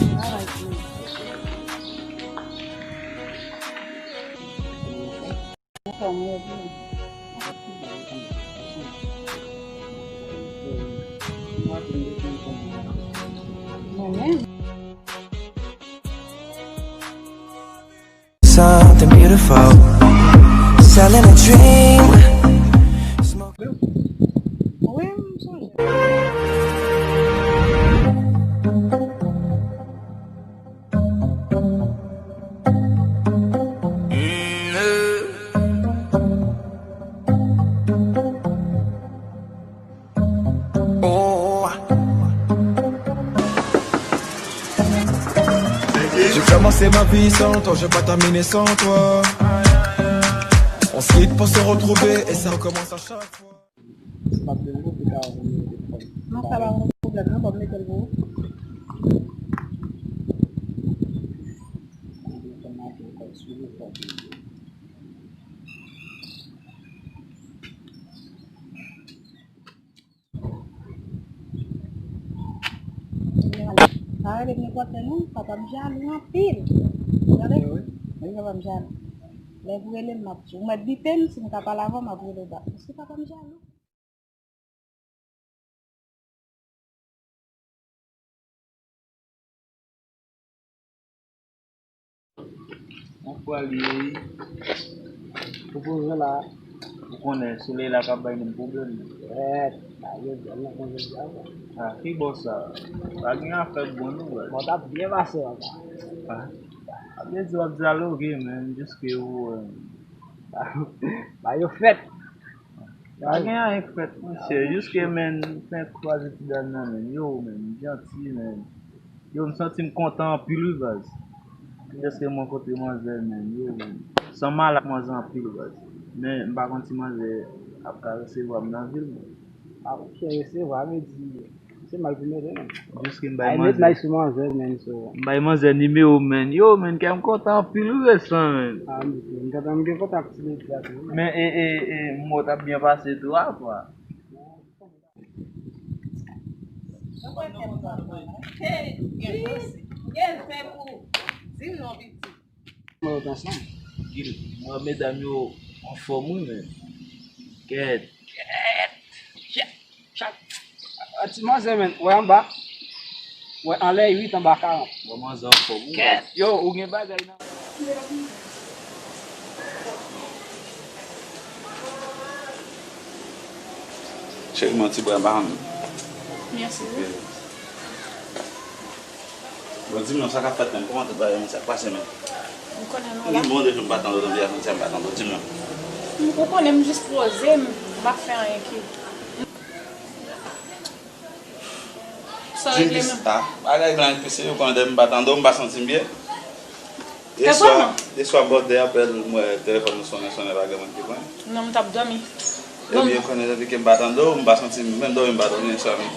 Something beautiful. Selling a dream. Smoking. Wi, m sonje. Oh. J'ai commencé ma vie sans toi, je vais pas terminer sans toi. On se quitte pour se retrouver et ça recommence à chaque fois. Se p ap deranj ou pou ta voye telefòn. Non, sa pa yon pwoblèm, non, ban m mete l pou ou. Telefòn nan ap swiv ou fò. Pa rele m nenpòt lè non, papa m jalou anpil. Tande? Wi, papa m jalou. Lè pou rele m, m ap di w. Ou mèt bipe m, si m ka pale avè w, m ap rele w bak. Paske papa m jalou. Mwen pral ye. Ou poze la. Ou konnen solèy la k ap bay moun pwoblèm. Èt, pa gen djòl nan konjè djòl. Ah, ki bò sa? Pa gen afè bon nou, baz. Bon, t ap byen pase anba. Ah. Sa vle di w ap dyaloge, men, jiske ou, eh, ba yo fèt. Pa gen anyen k fèt, monchè. Jiske, men, fè kwaze ti dam nan, men. Yo, men, janti, men. Yo, m santi m kontan anpil, wi, baz. Dèske m rankontre manzè, men. Yo, men. San m al ak manzè anpil, baz. Men, m pa konn si manzè ap ka resevwa m nan vi l, men. A, monchè, resevwa, vle di, se mal pou mete, men. Jiske m bay manzè. Ay, met may sou manzè, men, so. M bay manzè nimewo, men. Yo, men, kè m kontan anpil, wi, resan, men. A, m, m gentan, m gen kontak ti mesye a tou, men. Men, e, e, e, m wè w t ap byen pase tou, a, kwa. Hey, gen fè pou di m non, pitit. Mwen yo t ansanm. Gil, mwen medam yo anfòm wi, men. Kèt. Kèt. Chak, chak. A, ti manzè, men. Wè anba. Wè anlè uit, anba karant. Bon, manzè anfòm wi. Kèt. Yo, ou gen bagay nan. Cheri, mwen ti bwa pa m. Mèsi. Bon, di m non, sa k ap fèt menm? Kòman tout bagay menm? Sa k pase menm? M konnen nou la. Li bon de jou m pa tande w, tanpri a fè m pa tande w, di m non. M, ou konnen m jis poze, m pa fè anyen ki. Sa regle menm? Di m kisa? Bagay lan ki serye, ou konnen depi m pa tande w, m pa santi m byen. Yèswa, yèswa bò de apèl, m wè telefòn nou sonnen, sonnen, pa gen moun ki pran. Non, m t ap dòmi. Ebyen, konnen depi ke m pa tande w, m pa santi m, menm dòmi m pa dòmi yèswa menm.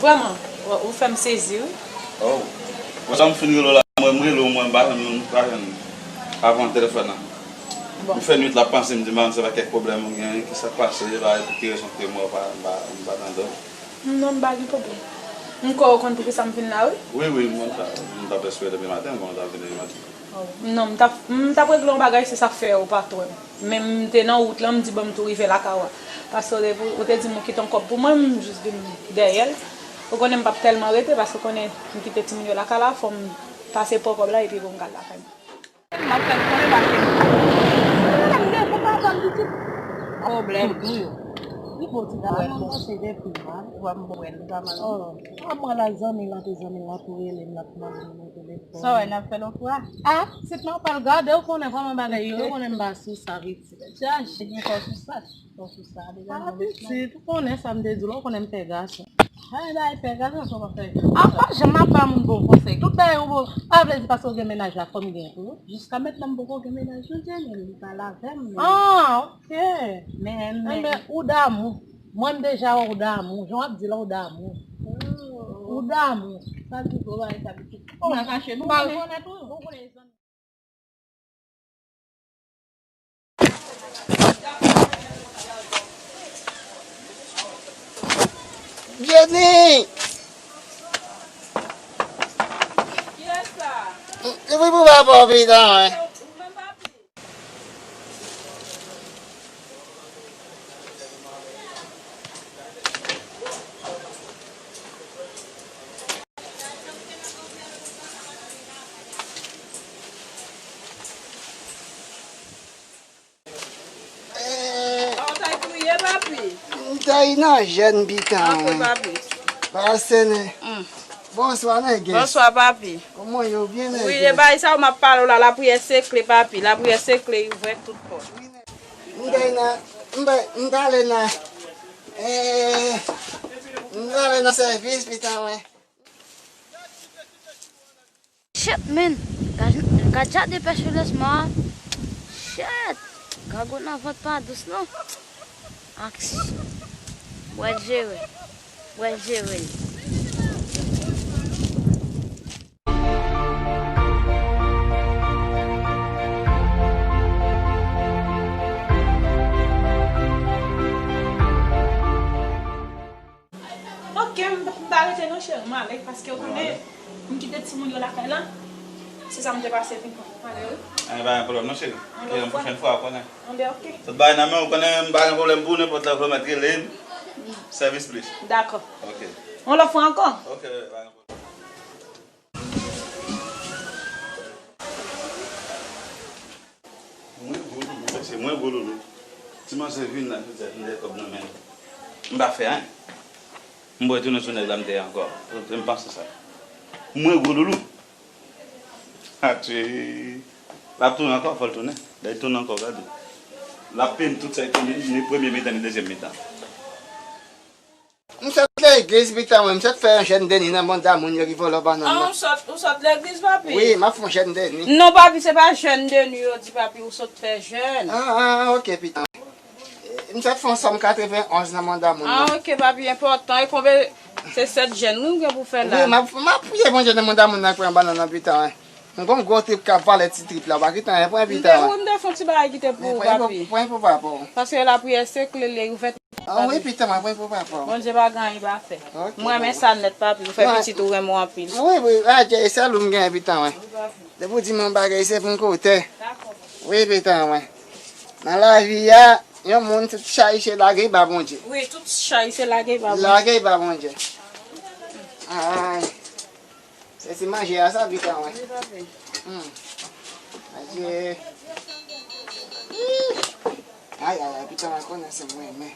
Vrèman, ou, ou fè m sezi, wi. Oh. Bon, sa m fin rele w la, mwen, m rele w, mwen, m pa jwenn, m pa jwenn avan telefòn nan. Bon. M fè nwit la panse, m di, "Man, se pa kèk pwoblèm ou gen, ki sa k pase, e pa pou ki rezon ke mwen pa, m pa, m pa tande w." Non, m pa gen pwoblèm. M kwè ou konn poukisa m vin la, wi. Wi, wi, m konn sa. M t ap espere depi maten, bon, m t ap vin depi maten. Oh. Non, m t ap, m t ap regle yon bagay, se sa k fè ou pa t wè m. Men m te nan wout lan, m di, "Bon, m tou rive lakay ou a." Paske ou te, ou te di m ou kite yon kòb pou mwen, m jis vin dèyè l. Ou konnen m p ap tèlman rete, paske ou konnen m kite timoun yo lakay la, fò m Pase pran kòb la epi pou m ka al lakay mwen. M ap fè l konnen pa fè. Mwen menm defo papa m pitit. Pwoblèm tou yo. Li bon ti gason, mwen se depi mal. Ou pa m wè l, li pa mal. Oh, mwen la zanmi l antre, zanmi l la tou rele m, l ap mande m nan telefòn. Sa w wè n ap fè lòt fwa? Ah, sit nan pral gade, ou konnen kòman bagay yo, ou konnen m pa sou sa, pitit. Chache gen kò sou sa. Bon, sou sa, deja. Ah, pitit, ou konnen sa m te di w la, ou konnen m pè gason. Ay, bay pè gason, sa w ap fè. Ah, pa janm ap ba moun bon konsèy. Tout bagay ou bon, pa vle di paske w gen mennaj la, fò m gen pou ou. Jiska mentnan m poko gen mennaj, non, Jenny, li pale avè m, men. Ah, ok. Men, men. Enben, ou damou. Mwen, m deja wè ou damou. Jan w ap di la, ou damou. Oh. Ou damou. Sa di gwo bagay sa, pitit. Ou pa kache, nou konnen. Ou konnen zanmi. Jenny! Kiyès sa? Epi pou papa w pita, wi. Eh, Sa w t ap kriye, papi? M t nan jèn pitan, wi. Ok, papi. Pase, ne. Mm. Bonswa, nègès. Bonswa, papi. Kòman yo? Byen, nègès? Wi, e bagay sa w m ap pale w la, lapriyè se kle, papi. Lapriyè se kle, ouvè tout pòt. M t nan, m t, m t ale nan, eh, m t ale nan sèvis pitan, wi. Shit, man. Gad, gad jan de pèch yo lès ma. Shit. Gago nan vant pa dous, non. Aks. Wè l jere. Wè l jere li. Ok, m, m pa rete non, cheri, m ale, paske ou konnen, m kite timoun yo lakay la. Se sa m te pase vin pran. M ale, wi. Anben, pa gen pwoblèm non, cheri. Yon pwochèn fwa, ou konnen. Anben, ok. Tout bagay nan men w, ou konnen, m pa gen pwoblèm pou ou, nenpòt lè ou vle mèt rele m. Sèvis plis. Dakò. Ok. Yon lòt fwa ankò. Ok, pa gen pwoblèm. Mwen gwo loulou, mesye, mwen gwo loulou. Ti manzè vin la, jodi a, vin gen kòb nan men l. M pa fè anyen. M bwè tounen sou nèg la, m te ankò. M panse sa. Mwen gwo loulou. Atye. L ap tounen ankò, fò l tounen. Lè l tounen ankò, gade. L ap peye m tout sa, ni, ni premye mitan, ni dezyèm mitan. M sot legliz, pitan mwen, m sot fè yon jèn deni nan banda moun yo ki vòlò bannann nan. Ah, ou sot, ou sot legliz, papi? Wi, m ap fè yon jèn deni. Non, papi, se pa jèn deni yo di, papi, ou sot fè jèn. Ah, ah, ok, pitan. M sot fè yon sòm katrevenn onz nan banda moun nan. Ah, ok, papi, enpòtan. E konbe, se sèt jèn, wi, ou gen pou fè la. Wi, m ap, m ap priye Bondye nan banda moun nan ki pran bannann nan, pitan, wi. M gon gwo trip k ap vale ti trip la, ou pa kite anyen pou envite a. Wi, m te fè yon ti bagay ki te pou ou, papi. Pran pou papa w. Paske lapriyè se kle, li ouvè tout. Ah, wi, pitan mwen, pran pou papa w. Bondye pa gen anyen pa fè. Ok, mwen renmen sa nèt, papi. Ou fè pitit ou renmen w anpil. Wi, wi, adje, e sèl ou m gen, pitan mwen. Wi, papi. Depi w di m yon bagay, se pou m koute. Dakò. Wi, pitan mwen. Nan lavi a, yon moun tout chay se lage ba Bondye. Wi, tout chay se lage ba Bondye. Lage ba Bondye. Ay. Se ti manje a sa, pitan mwen. Wi, papi. Hmm. Manje. Ay, ay, ay, pitan mwen konnen se mwen, men.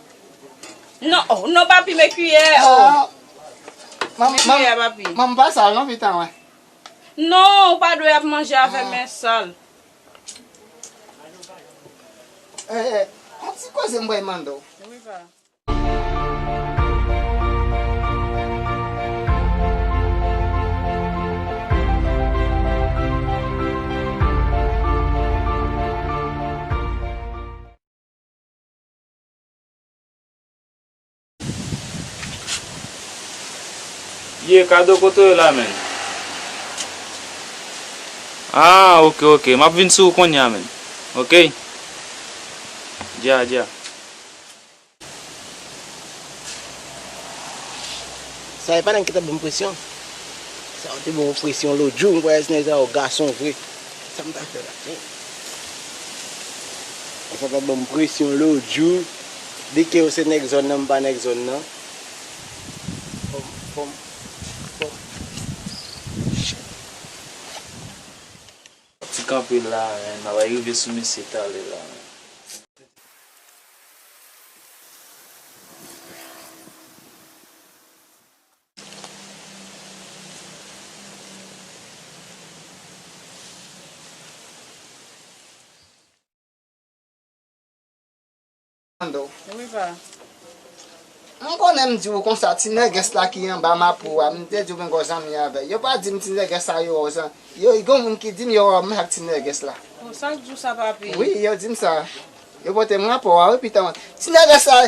Non, oh, non, papi, men kiyè, oh. Ah, men kiyè, papi. Manman pa sal, non, pitan mwen. Non, ou pa dwe ap manje avè men sal. Eh, eh, yon ti koze m pral mande w. Wi, pa. Ye, kado kote w ye la, menn? Ah, ok, ok. M ap vin sou ou kounye a, menn. Ok? Dja, dja. Sa e pa nèg ki t ap ban m presyon? Sa yo te ban m presyon lòt jou, m kwè se nèg sa yo gason vre. Sa m ta fè la? Sa t ap ban m presyon lòt jou. Di ke yo se nèg zòn nan, m pa nèg zòn nan. Fò m, fò m, fò m. Shit. Kanpe la, men, n ap rive sou misye talè la, men. Wi, pa. M konnen m di w konsa, ti nègès la ki anba mapo a, m te di w m gen gwo zanmi avè l. Yo pa di m ti nègès sa yo wè w zan-, yo, gen moun ki di m yo wè w menm ak ti nègès la. O, sa k di w sa, papi? Wi, yo di m sa. Yo pote m rapò a, wi, pitan. Ti nègès sa,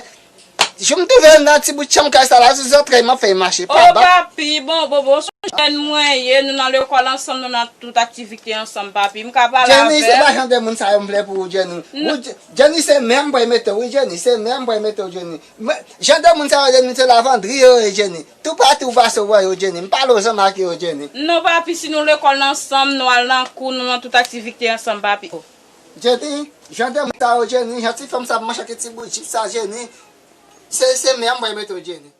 jou m twouve l nan ti bout chanm kay sa la, sou zòtrèy m ap fè l mache. O, pa ba. Papi, bon, bon, bon, se yon jèn mwen ye, nou nan lekòl ansanm, nou nan tout aktivite ansanm, papi. M ka pale avè l. Jenny, se pa jan de moun sa yo m vle pou ou, Jenny. N- Ou, Je-, Jenny, se men m pral mete w, wi, Jenny, se men m pral mete w, Jenny. Men, jan de moun sa yo, Jenny, se lavandri yo ye, Jenny. Toupatou w pase w wè yo, Jenny. M pale w zanmi ak yo, Jenny. Non, papi, si nou lekòl ansanm, nou al nan kou, nou nan tout aktivite ansanm, papi. Jenny, jan de moun sa yo, Jenny, jan ti fanm sa ap mache ak ti bout jip sa, Jenny. Se, se men m pral mete w, Jenny.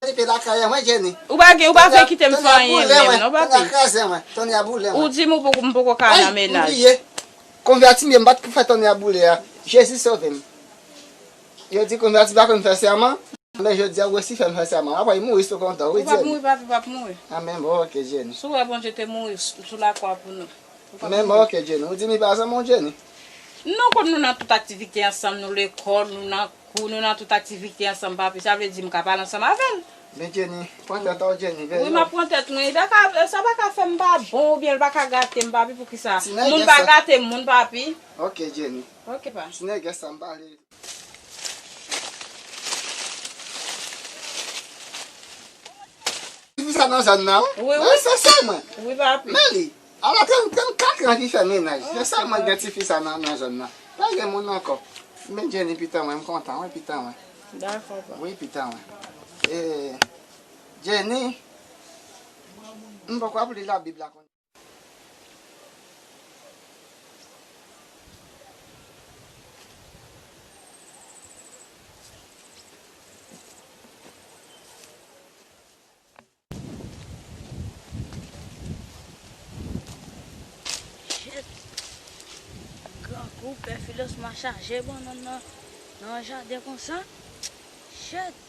Jenny, pe lakay mwen, Jenny. Ou pa gen, ou pa vle kite m fè anyen menm, non, papi. Tonnè kraze mwen, tonnè boule mwen. Ou di m ou poko, m poko ka nan mennaj. Ay, m bliye. Konvèti m ye, m pa t pou fè tonnè boule a. Jezi sove m. Yo di konvèti pa konn fè sèman. Men jodi a, ou resi fè m fè sèman. Apre, mouri sou kontan, wi, Jenny. Ou p ap mouri, papi, ou p ap mouri. Amèn, bon, ok, Jenny. Si w wè Bondye te mouri sou, sou lakwa pou nou. Ou p ap mouri. Amèn, bon, ok, Jenny. Ou di m li pa zanmi w, Jenny? Non, kòm nou nan tout aktivite ansanm, nou lekòl, nou nan kou, nou nan tout aktivite ansanm, papi, sa vle di m ka pale ansanm avè l. Men Jenny, pran tèt ou, Jenny, veye. Wi, m ap pran tèt mwen. Li pa ka, sa pa ka fè m pa bon, oubyen l pa ka gate m, papi, poukisa? Moun pa gate moun, papi. Ok, Jenny. Ok, pa. Ti nègès sa m pale. Ti fi sa nan zòn nan, wi? Wi, wi. Wi, se sè mwen. Wi, papi. Men li, ala trannkat an ki fè mennaj. Se sè mwen gen ti fi sa nan, nan zòn nan. Pa gen moun ankò. Men Jenny, pitan mwen, m kontan, wi, pitan mwen. Dakò, pa. Wi, pitan mwen. E, Jenny, m poko ap li Labib la. Shit. Grangou, pè Filos ma chaje bannann nan, nan jaden konsa. Shit.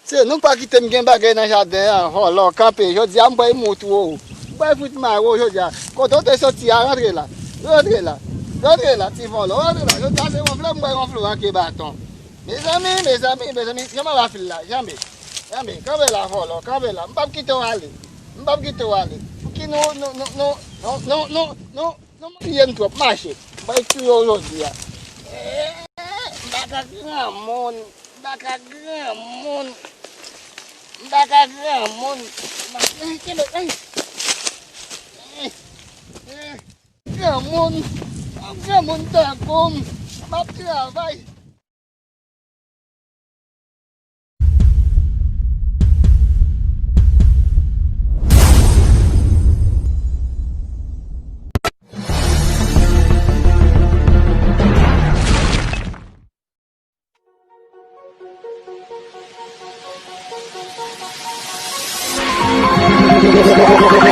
Se nou pa kite m gen bagay nan jaden an, vòlò, kanpe. Jodi a, m pral moute w. M pral fout mare w jodi a. Kote w te soti a, rantre la. Rantre la. Rantre la, ti vòlò. Rantre la. Jodi a, se wonfle, m pral wonfle w ak baton. Mezanmi, mezanmi, mezanmi, janbe ap fè l la. Janbe. Janbe. Kanpe la, vòlò. Kanpe la. M p ap kite w ale. M p ap kite w ale. Pouki nou, nou, nou, nou, Non, manyen m twòp, mache. M pral touye w jodi a. Eh, m pa ka granmoun. M pa ka granmoun. M pa ka granmoun. M pa, eh, kenbe, eh. Eh, eh. Granmoun. Granmoun tankou m. M ap travay.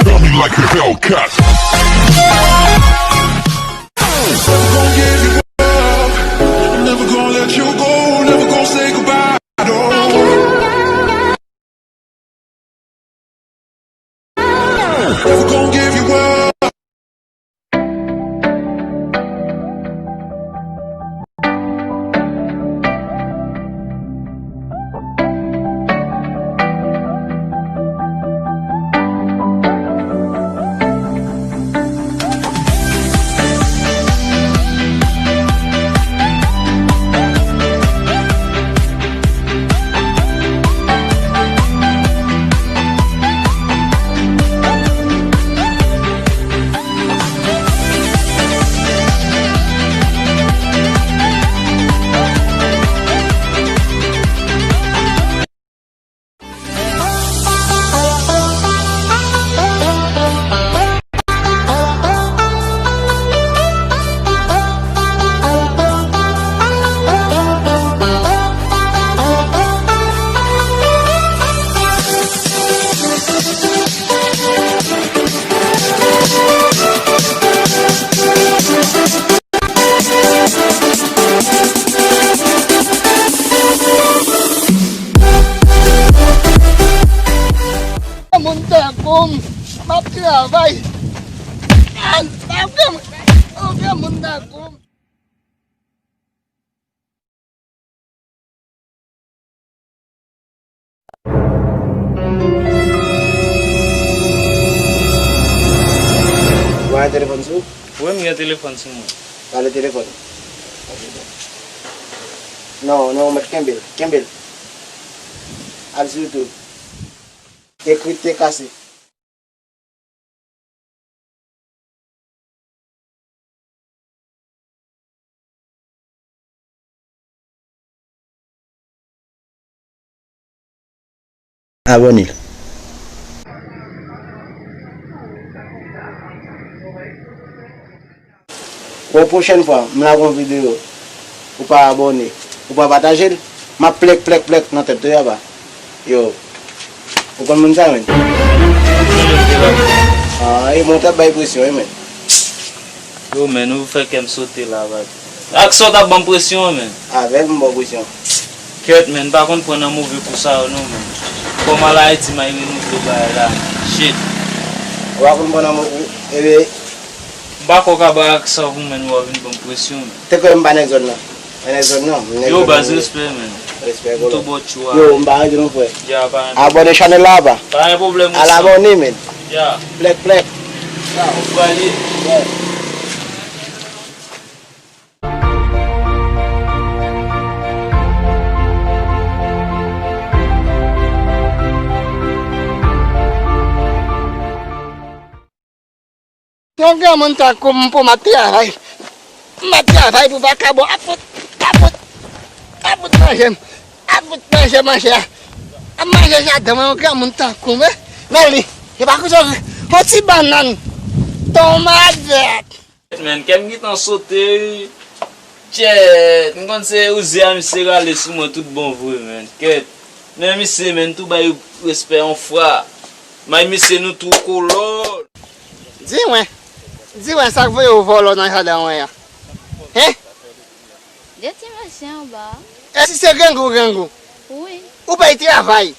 Love me like a Hellcat. Never gonna give you up. I'm never gonna let you go. Never gonna say goodbye. No. Never gonna give you up. Telefòn sou ou? Wi, m gen telefòn sou mwen. Pale telefòn. Non, non, mèt kenbe l. Kenbe l. Al sou YouTube. Ekri T K C. Abòne. Bon, pwochèn fwa, m lage yon videyo, ou pa abòne, ou pa pataje l, m ap plèk, plèk, plèk nan tèt ou, apa. Yo. Ou konn moun sa, menn? Ah, e bon, t ap bay presyon, wi, menn. Yo, menn, ou fè kè m sote la, baz. Ak sa w t ap ban m presyon an, menn. Avè l, m ba w presyon. Kèt, menn, m pa konn pran nan move kou sa yo, non, menn. Fò m al Ayiti, m al renouvle bagay la, menn. Shit. Ou pa konn pran nan move kou? Ebyen, m pa kwè w ka bay ak sa pou mwen, ou a vin ban m presyon, menn. Te kwè m pa nèg zòn nan. Mwen nèg zòn nan, m nèg zòn nan. Yo, baz, respè, menn. Respè, kolo. M tou bò tchou a. Yo, m pa rete non, frè. Ya, pa. Abòne chanèl la, apa. Pa gen pwoblèm. Al abòne, menn. Ya. Plèk, plèk. Ya, ou prale. Yeah. Yon granmoun tankou m pou m ap travay. M ap travay pou vakabon ap fout, ap fout, ap fout manje m. Ap fout manje manje a. Ap manje jaden mwen, yon granmoun tankou m, eh. Men li, se pa kote yon ti bannann. Tonmadèt. Menn, kè m gentan sote, wi. Tchèt, m konn se Uzi a misye rale sou mwen tout bon vre, menn. Kèt. Men misye, menn, tou bay respè yon fwa. May misye, nou tou kolòn. Di mwen, di mwen sa k voye w vòlò nan jaden mwen an? Hen? De ti mesye anba. E si se grangou, grangou? Wi. Ou bay travay.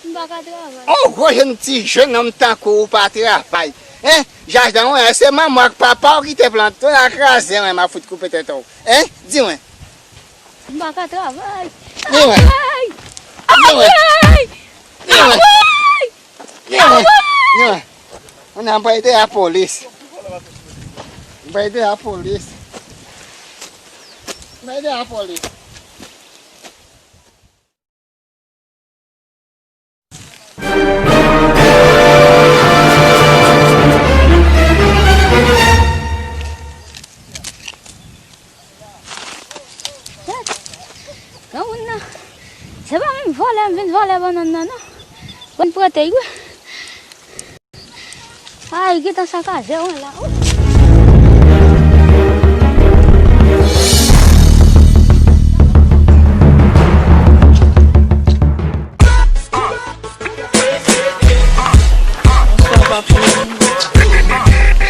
M pa ka travay. On gwo jèn ti jennonm tankou ou pa travay. Hein? Jaden w, se manman w ak papa w ki te plante w, l a kraze w, m a fout koupe tèt ou. Hein? Di mwen. M pa ka travay. Di mwen. Ay! Di mwen. Ay! Di mwen. Ay! Di mwen. Di mwen. Kounye a m pral rele lapolis. M pral rele lapolis. M pral rele lapolis. Granmoun nan, se pa menm vòlè m vin vòlè bannann nan, non. Konn prete, wi. Ay, gentan sakaje, wi, la.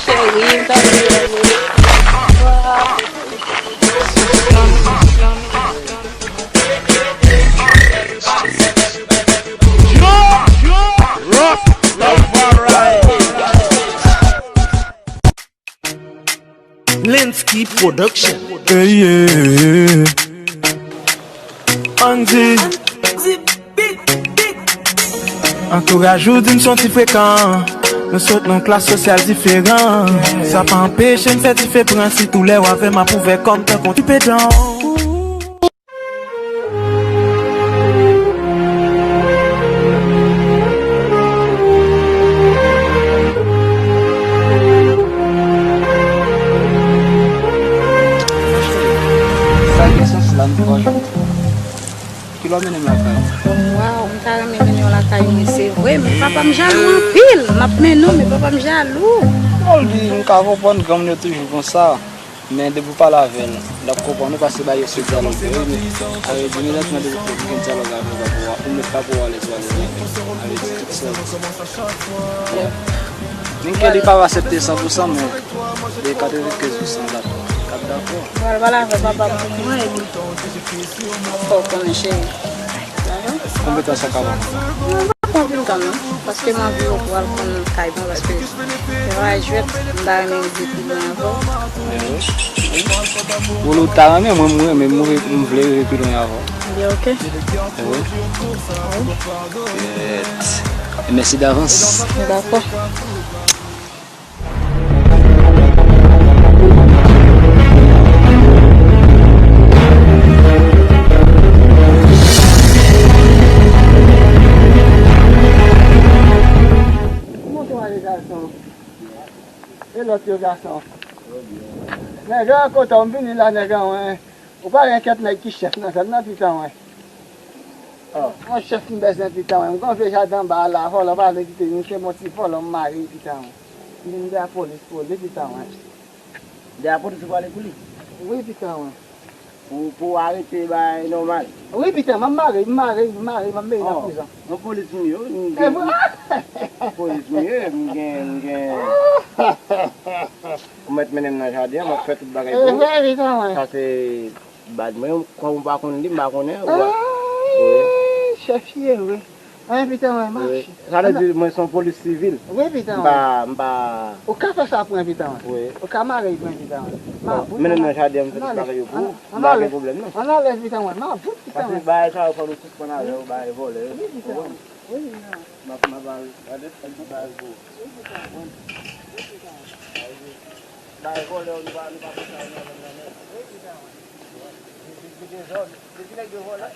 Cheri, m ta vle wè nou. Lensky Production. Hey, yeah. Andy. Antouraj ou di m s on ti frekan. Nou sot nan klas sosyal diferan. Sa pa anpeche m fè diferans si tou lè w avè m ap ouvè kò m tankou ti pedan. Sa gen sans la, nou twa jou. Kilè w mennen m lakay ou? Waw, m ta renmen mennen w lakay ou, men se vre, men papa m jalou anpil. M ap mennen w, men papa m jalou. Bon, li, m ka konprann granmoun yo toujou konsa. Men depi w pale avè l, l ap konprann ou, paske bagay yo se dyalòg yo ye, men sa vle di, imedyatman depi w gen dyalòg avè l, ou mèt pa pou w alèz, ou alèz avè l. Sa vle di tout sèl. Menm ke li pa va aksepte san pou san, men de katrevenkenz pou san l ap, l ap dakò. Pral pale avè papa m pou mwen, epi fò w konnen, cheri. Dakò? Konbyen tan sa ka pran? Mwen pa pran anpil tan non, paske m anvi w pou al konn kay mwen, paske se pa jwèt, m ta renmen rive pi lwen avè w. Wi. Wi. Ou ta renmen, mwen, mwen, men mwen, mwen vle rive pi lwen avè w. Ebyen, oke. Wi. Wi. Mèsi davans. Dakò. Yo gason. Nèg an kote w, m vini la, nèg an, wen. Ou pa gen kèk nèg ki chèf nan zòn nan, pitan, wen. Yon chèf m bezwen, pitan, wen. M gon vye jaden anba a la, vòlò pa vle kite m, se yon ti vòlò m mare, pitan, wen. M vin de a polis pou li, pitan, wen. De a polis ou pale pou li? Wi, pitan, wen. Pou, pou arete bagay nòmal. Wi, pitan, m ap mare, m mare, m mare, m ap mete nan prizon. Yon polis m ye, m gen, polis m ye, m gen, m gen. Ou mèt mennen m nan jaden an, m ap fè tout bagay pou ou. Sa se baz mwen, kòm ou pa konn li, m pa konnen, ou pa. Chèf ye, wi. Wi, pitan, wi, mache. Sa vle di mwen se yon polis sivil. Wi, pitan, wi. M pa, m pa. Ou ka fè sa pou mwen, pitan, wi. Wi. Ou ka mare pou mwen, pitan, wi. M ap bout. Mennen m nan jaden an, m fè tout bagay yo pou ou. M pa gen pwoblèm, non. Ann alèz, pitan, wi. M ap bout, pitan, wi. Paske bagay sa yo fò nou sispann avè yo, bagay vòlè yo. Wi, pitan, wi. Wi, pitan. M ap, m ap al gade, m ap al gwo. Wi, pitan, wi. Bagay vòlè yo, nou pa, nou pa fè sa yo nan zòn nan, non. Wi, pitan, wi. Depi, depi dezòd, depi nèg yo vòlè.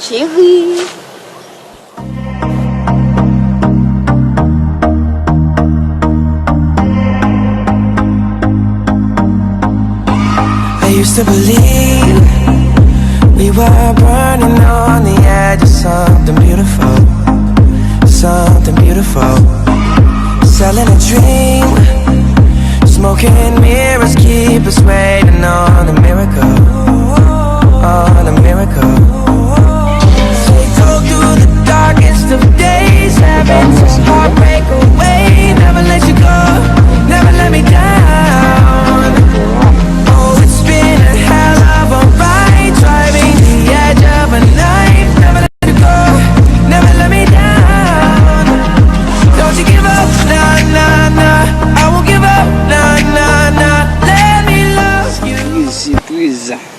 Cheri. I used to believe we were burning on the edge of something beautiful, something beautiful. Selling a dream, smoking mirrors keep us waiting on a miracle, on a miracle. They go through the darkest of days, having to heartbreak away, never let you go, never let me down. Oh, it's been a hell of a ride, driving the edge of a knife, never let you go, never let me down. Don't you give up, nah, nah, nah. I won't give up, nah, nah, nah. Let me love you. Sipriz, sipriz.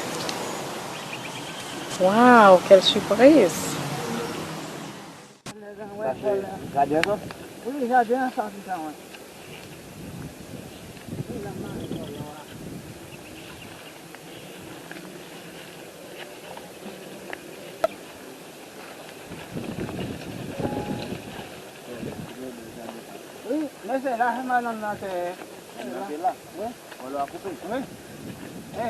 Wow, quelle surprise! Sa se jaden an sa? Wi, jaden an sa, pitan, wi. Wi, mesye, la se madanm nan te. Madanm nan te la? Wi. Vòlò a koupe? Wi. Wi.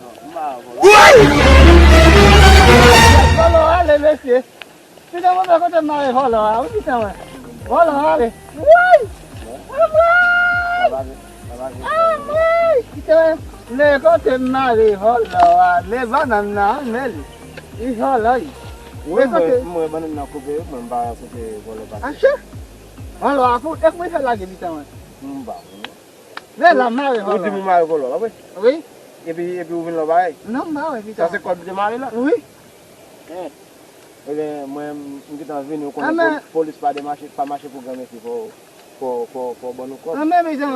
Non, m pa vòlò. Vòlò ale, mesye. Pitan, mwen kote m mare vòlò a, wi, pitan, mwen. Vòlò ale. Woy! Anmwey! Anmwey! Pitan, mwen kote m mare vòlò a, le bannann nan, men li. Li vòlò, wi. Wi, mwen, mwen, bannann nan koupe, mwen, m pa wè kote vòlò pase. Ache! Vòlò a pou, e kouman l fè lage, pitan, mwen? M pa konnen. Men la, m mare vòlò. Ou di m ou mare vòlò, pa vre? Wi. Epi, epi ou vin la w pa wè? Non, m pa wè, pitan. Sa se kòb li te mare la? Wi. Ebyen, mwen, m gentan vini, ou konnen, pol-, polis pa demache, pa mache pou granmesi, fò, fò, fò, fò w ban nou kòb. Anben, pitan,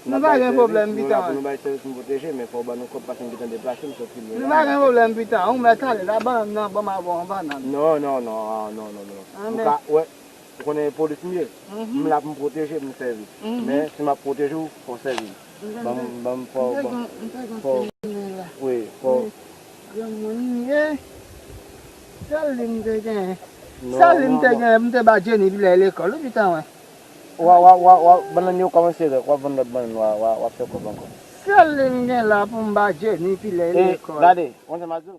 nou pa gen pwoblèm, pitan. Nou la pou nou bay sèvis, nou pwoteje, men fò w ban nou kòb, paske m gentan deplase, m sot pi lwen la. Nou pa gen pwoblèm, pitan. Ou mèt ale la, bannann nan, ban m avè w yon bannann. Non, non, non, ah, non, non, non. Ou ka, wè, ou konnen polis m ye. M la pou m pwoteje, pou m sèvi. Men, si m ap pwoteje w, fò w sèvi m. Ban m, ban m, fò, fò, wi, fò. Granmoun m ye. Sèl li m te genyen. Sèl li m te genyen, m te ba Jenny pou l al lekòl, wi, pitan, wi. W a, w a, w a, w a, bannann yo kòmanse rèk, w ap vann lòt bannann, w a, w a, w ap fè kòb ankò. Sèl li m gen la pou m ba Jenny pou l al lekòl. Gade, yon ti mazo.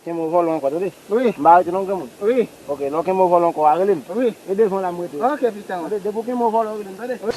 Kenbe yon vòlò ankò, tande? Wi. M pa rete non, granmoun. Wi. Ok, lè w kenbe yon vòlò ankò, w a rele m. Wi. E devan la m rete. Ok, pitan. Tande, depi w kenbe yon vòlò, w rele m, tande? Wi.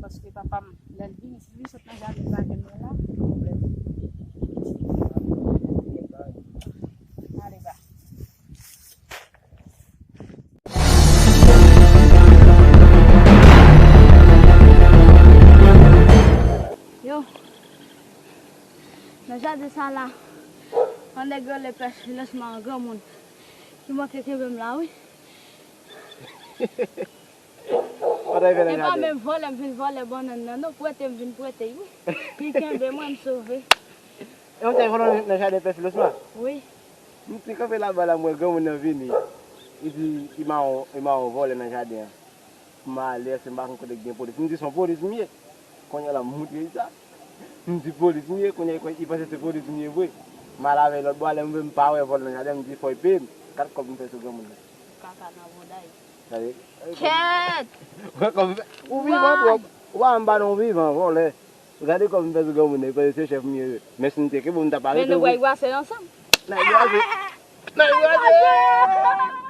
Paske papa m, lè l vini, si li sot nan jaden, li pa jwenn mwen la, pwoblèm. Ale ba. Nan jaden sa la, yon nèg rele Pè Filosman, yon granmoun ki manke kenbe m la, wi. Sa w t al fè nan jaden? E pa menm vòlè m vin vòlè bannann nan, non, prete m vin prete l, wi. Li kenbe mwen, m sove. E w t al vòlè nan jaden Pè Filosman? Wi. M te kanpe laba la, m wè granmoun nan vini. Li di, li mare yon, li mare yon vòlè nan jaden an. M ale, èske m pa konn kote k gen polis? M di, se yon polis m ye. Kounye a la, m montre li sa. M di, polis m ye, kounye a, li panse se polis m ye vre. M al avè l lòt bò, lè m rive, m pa wè vòlè nan jaden, m di, fò l peye m. Gad kòb m fè sou granmoun nan. Kaka nan bouda l. Gade. Kèt! Ou wè kòb m fè, ou vivan twòp. Ou pa wè m pa nan w vivan, vòlè. Gade kòb m fè sou granmoun nan, li panse se chèf m ye vre. Men si m te kenbe w, m t ap arete w. Men nou pral brase ansanm. N ap brase. N ap brase.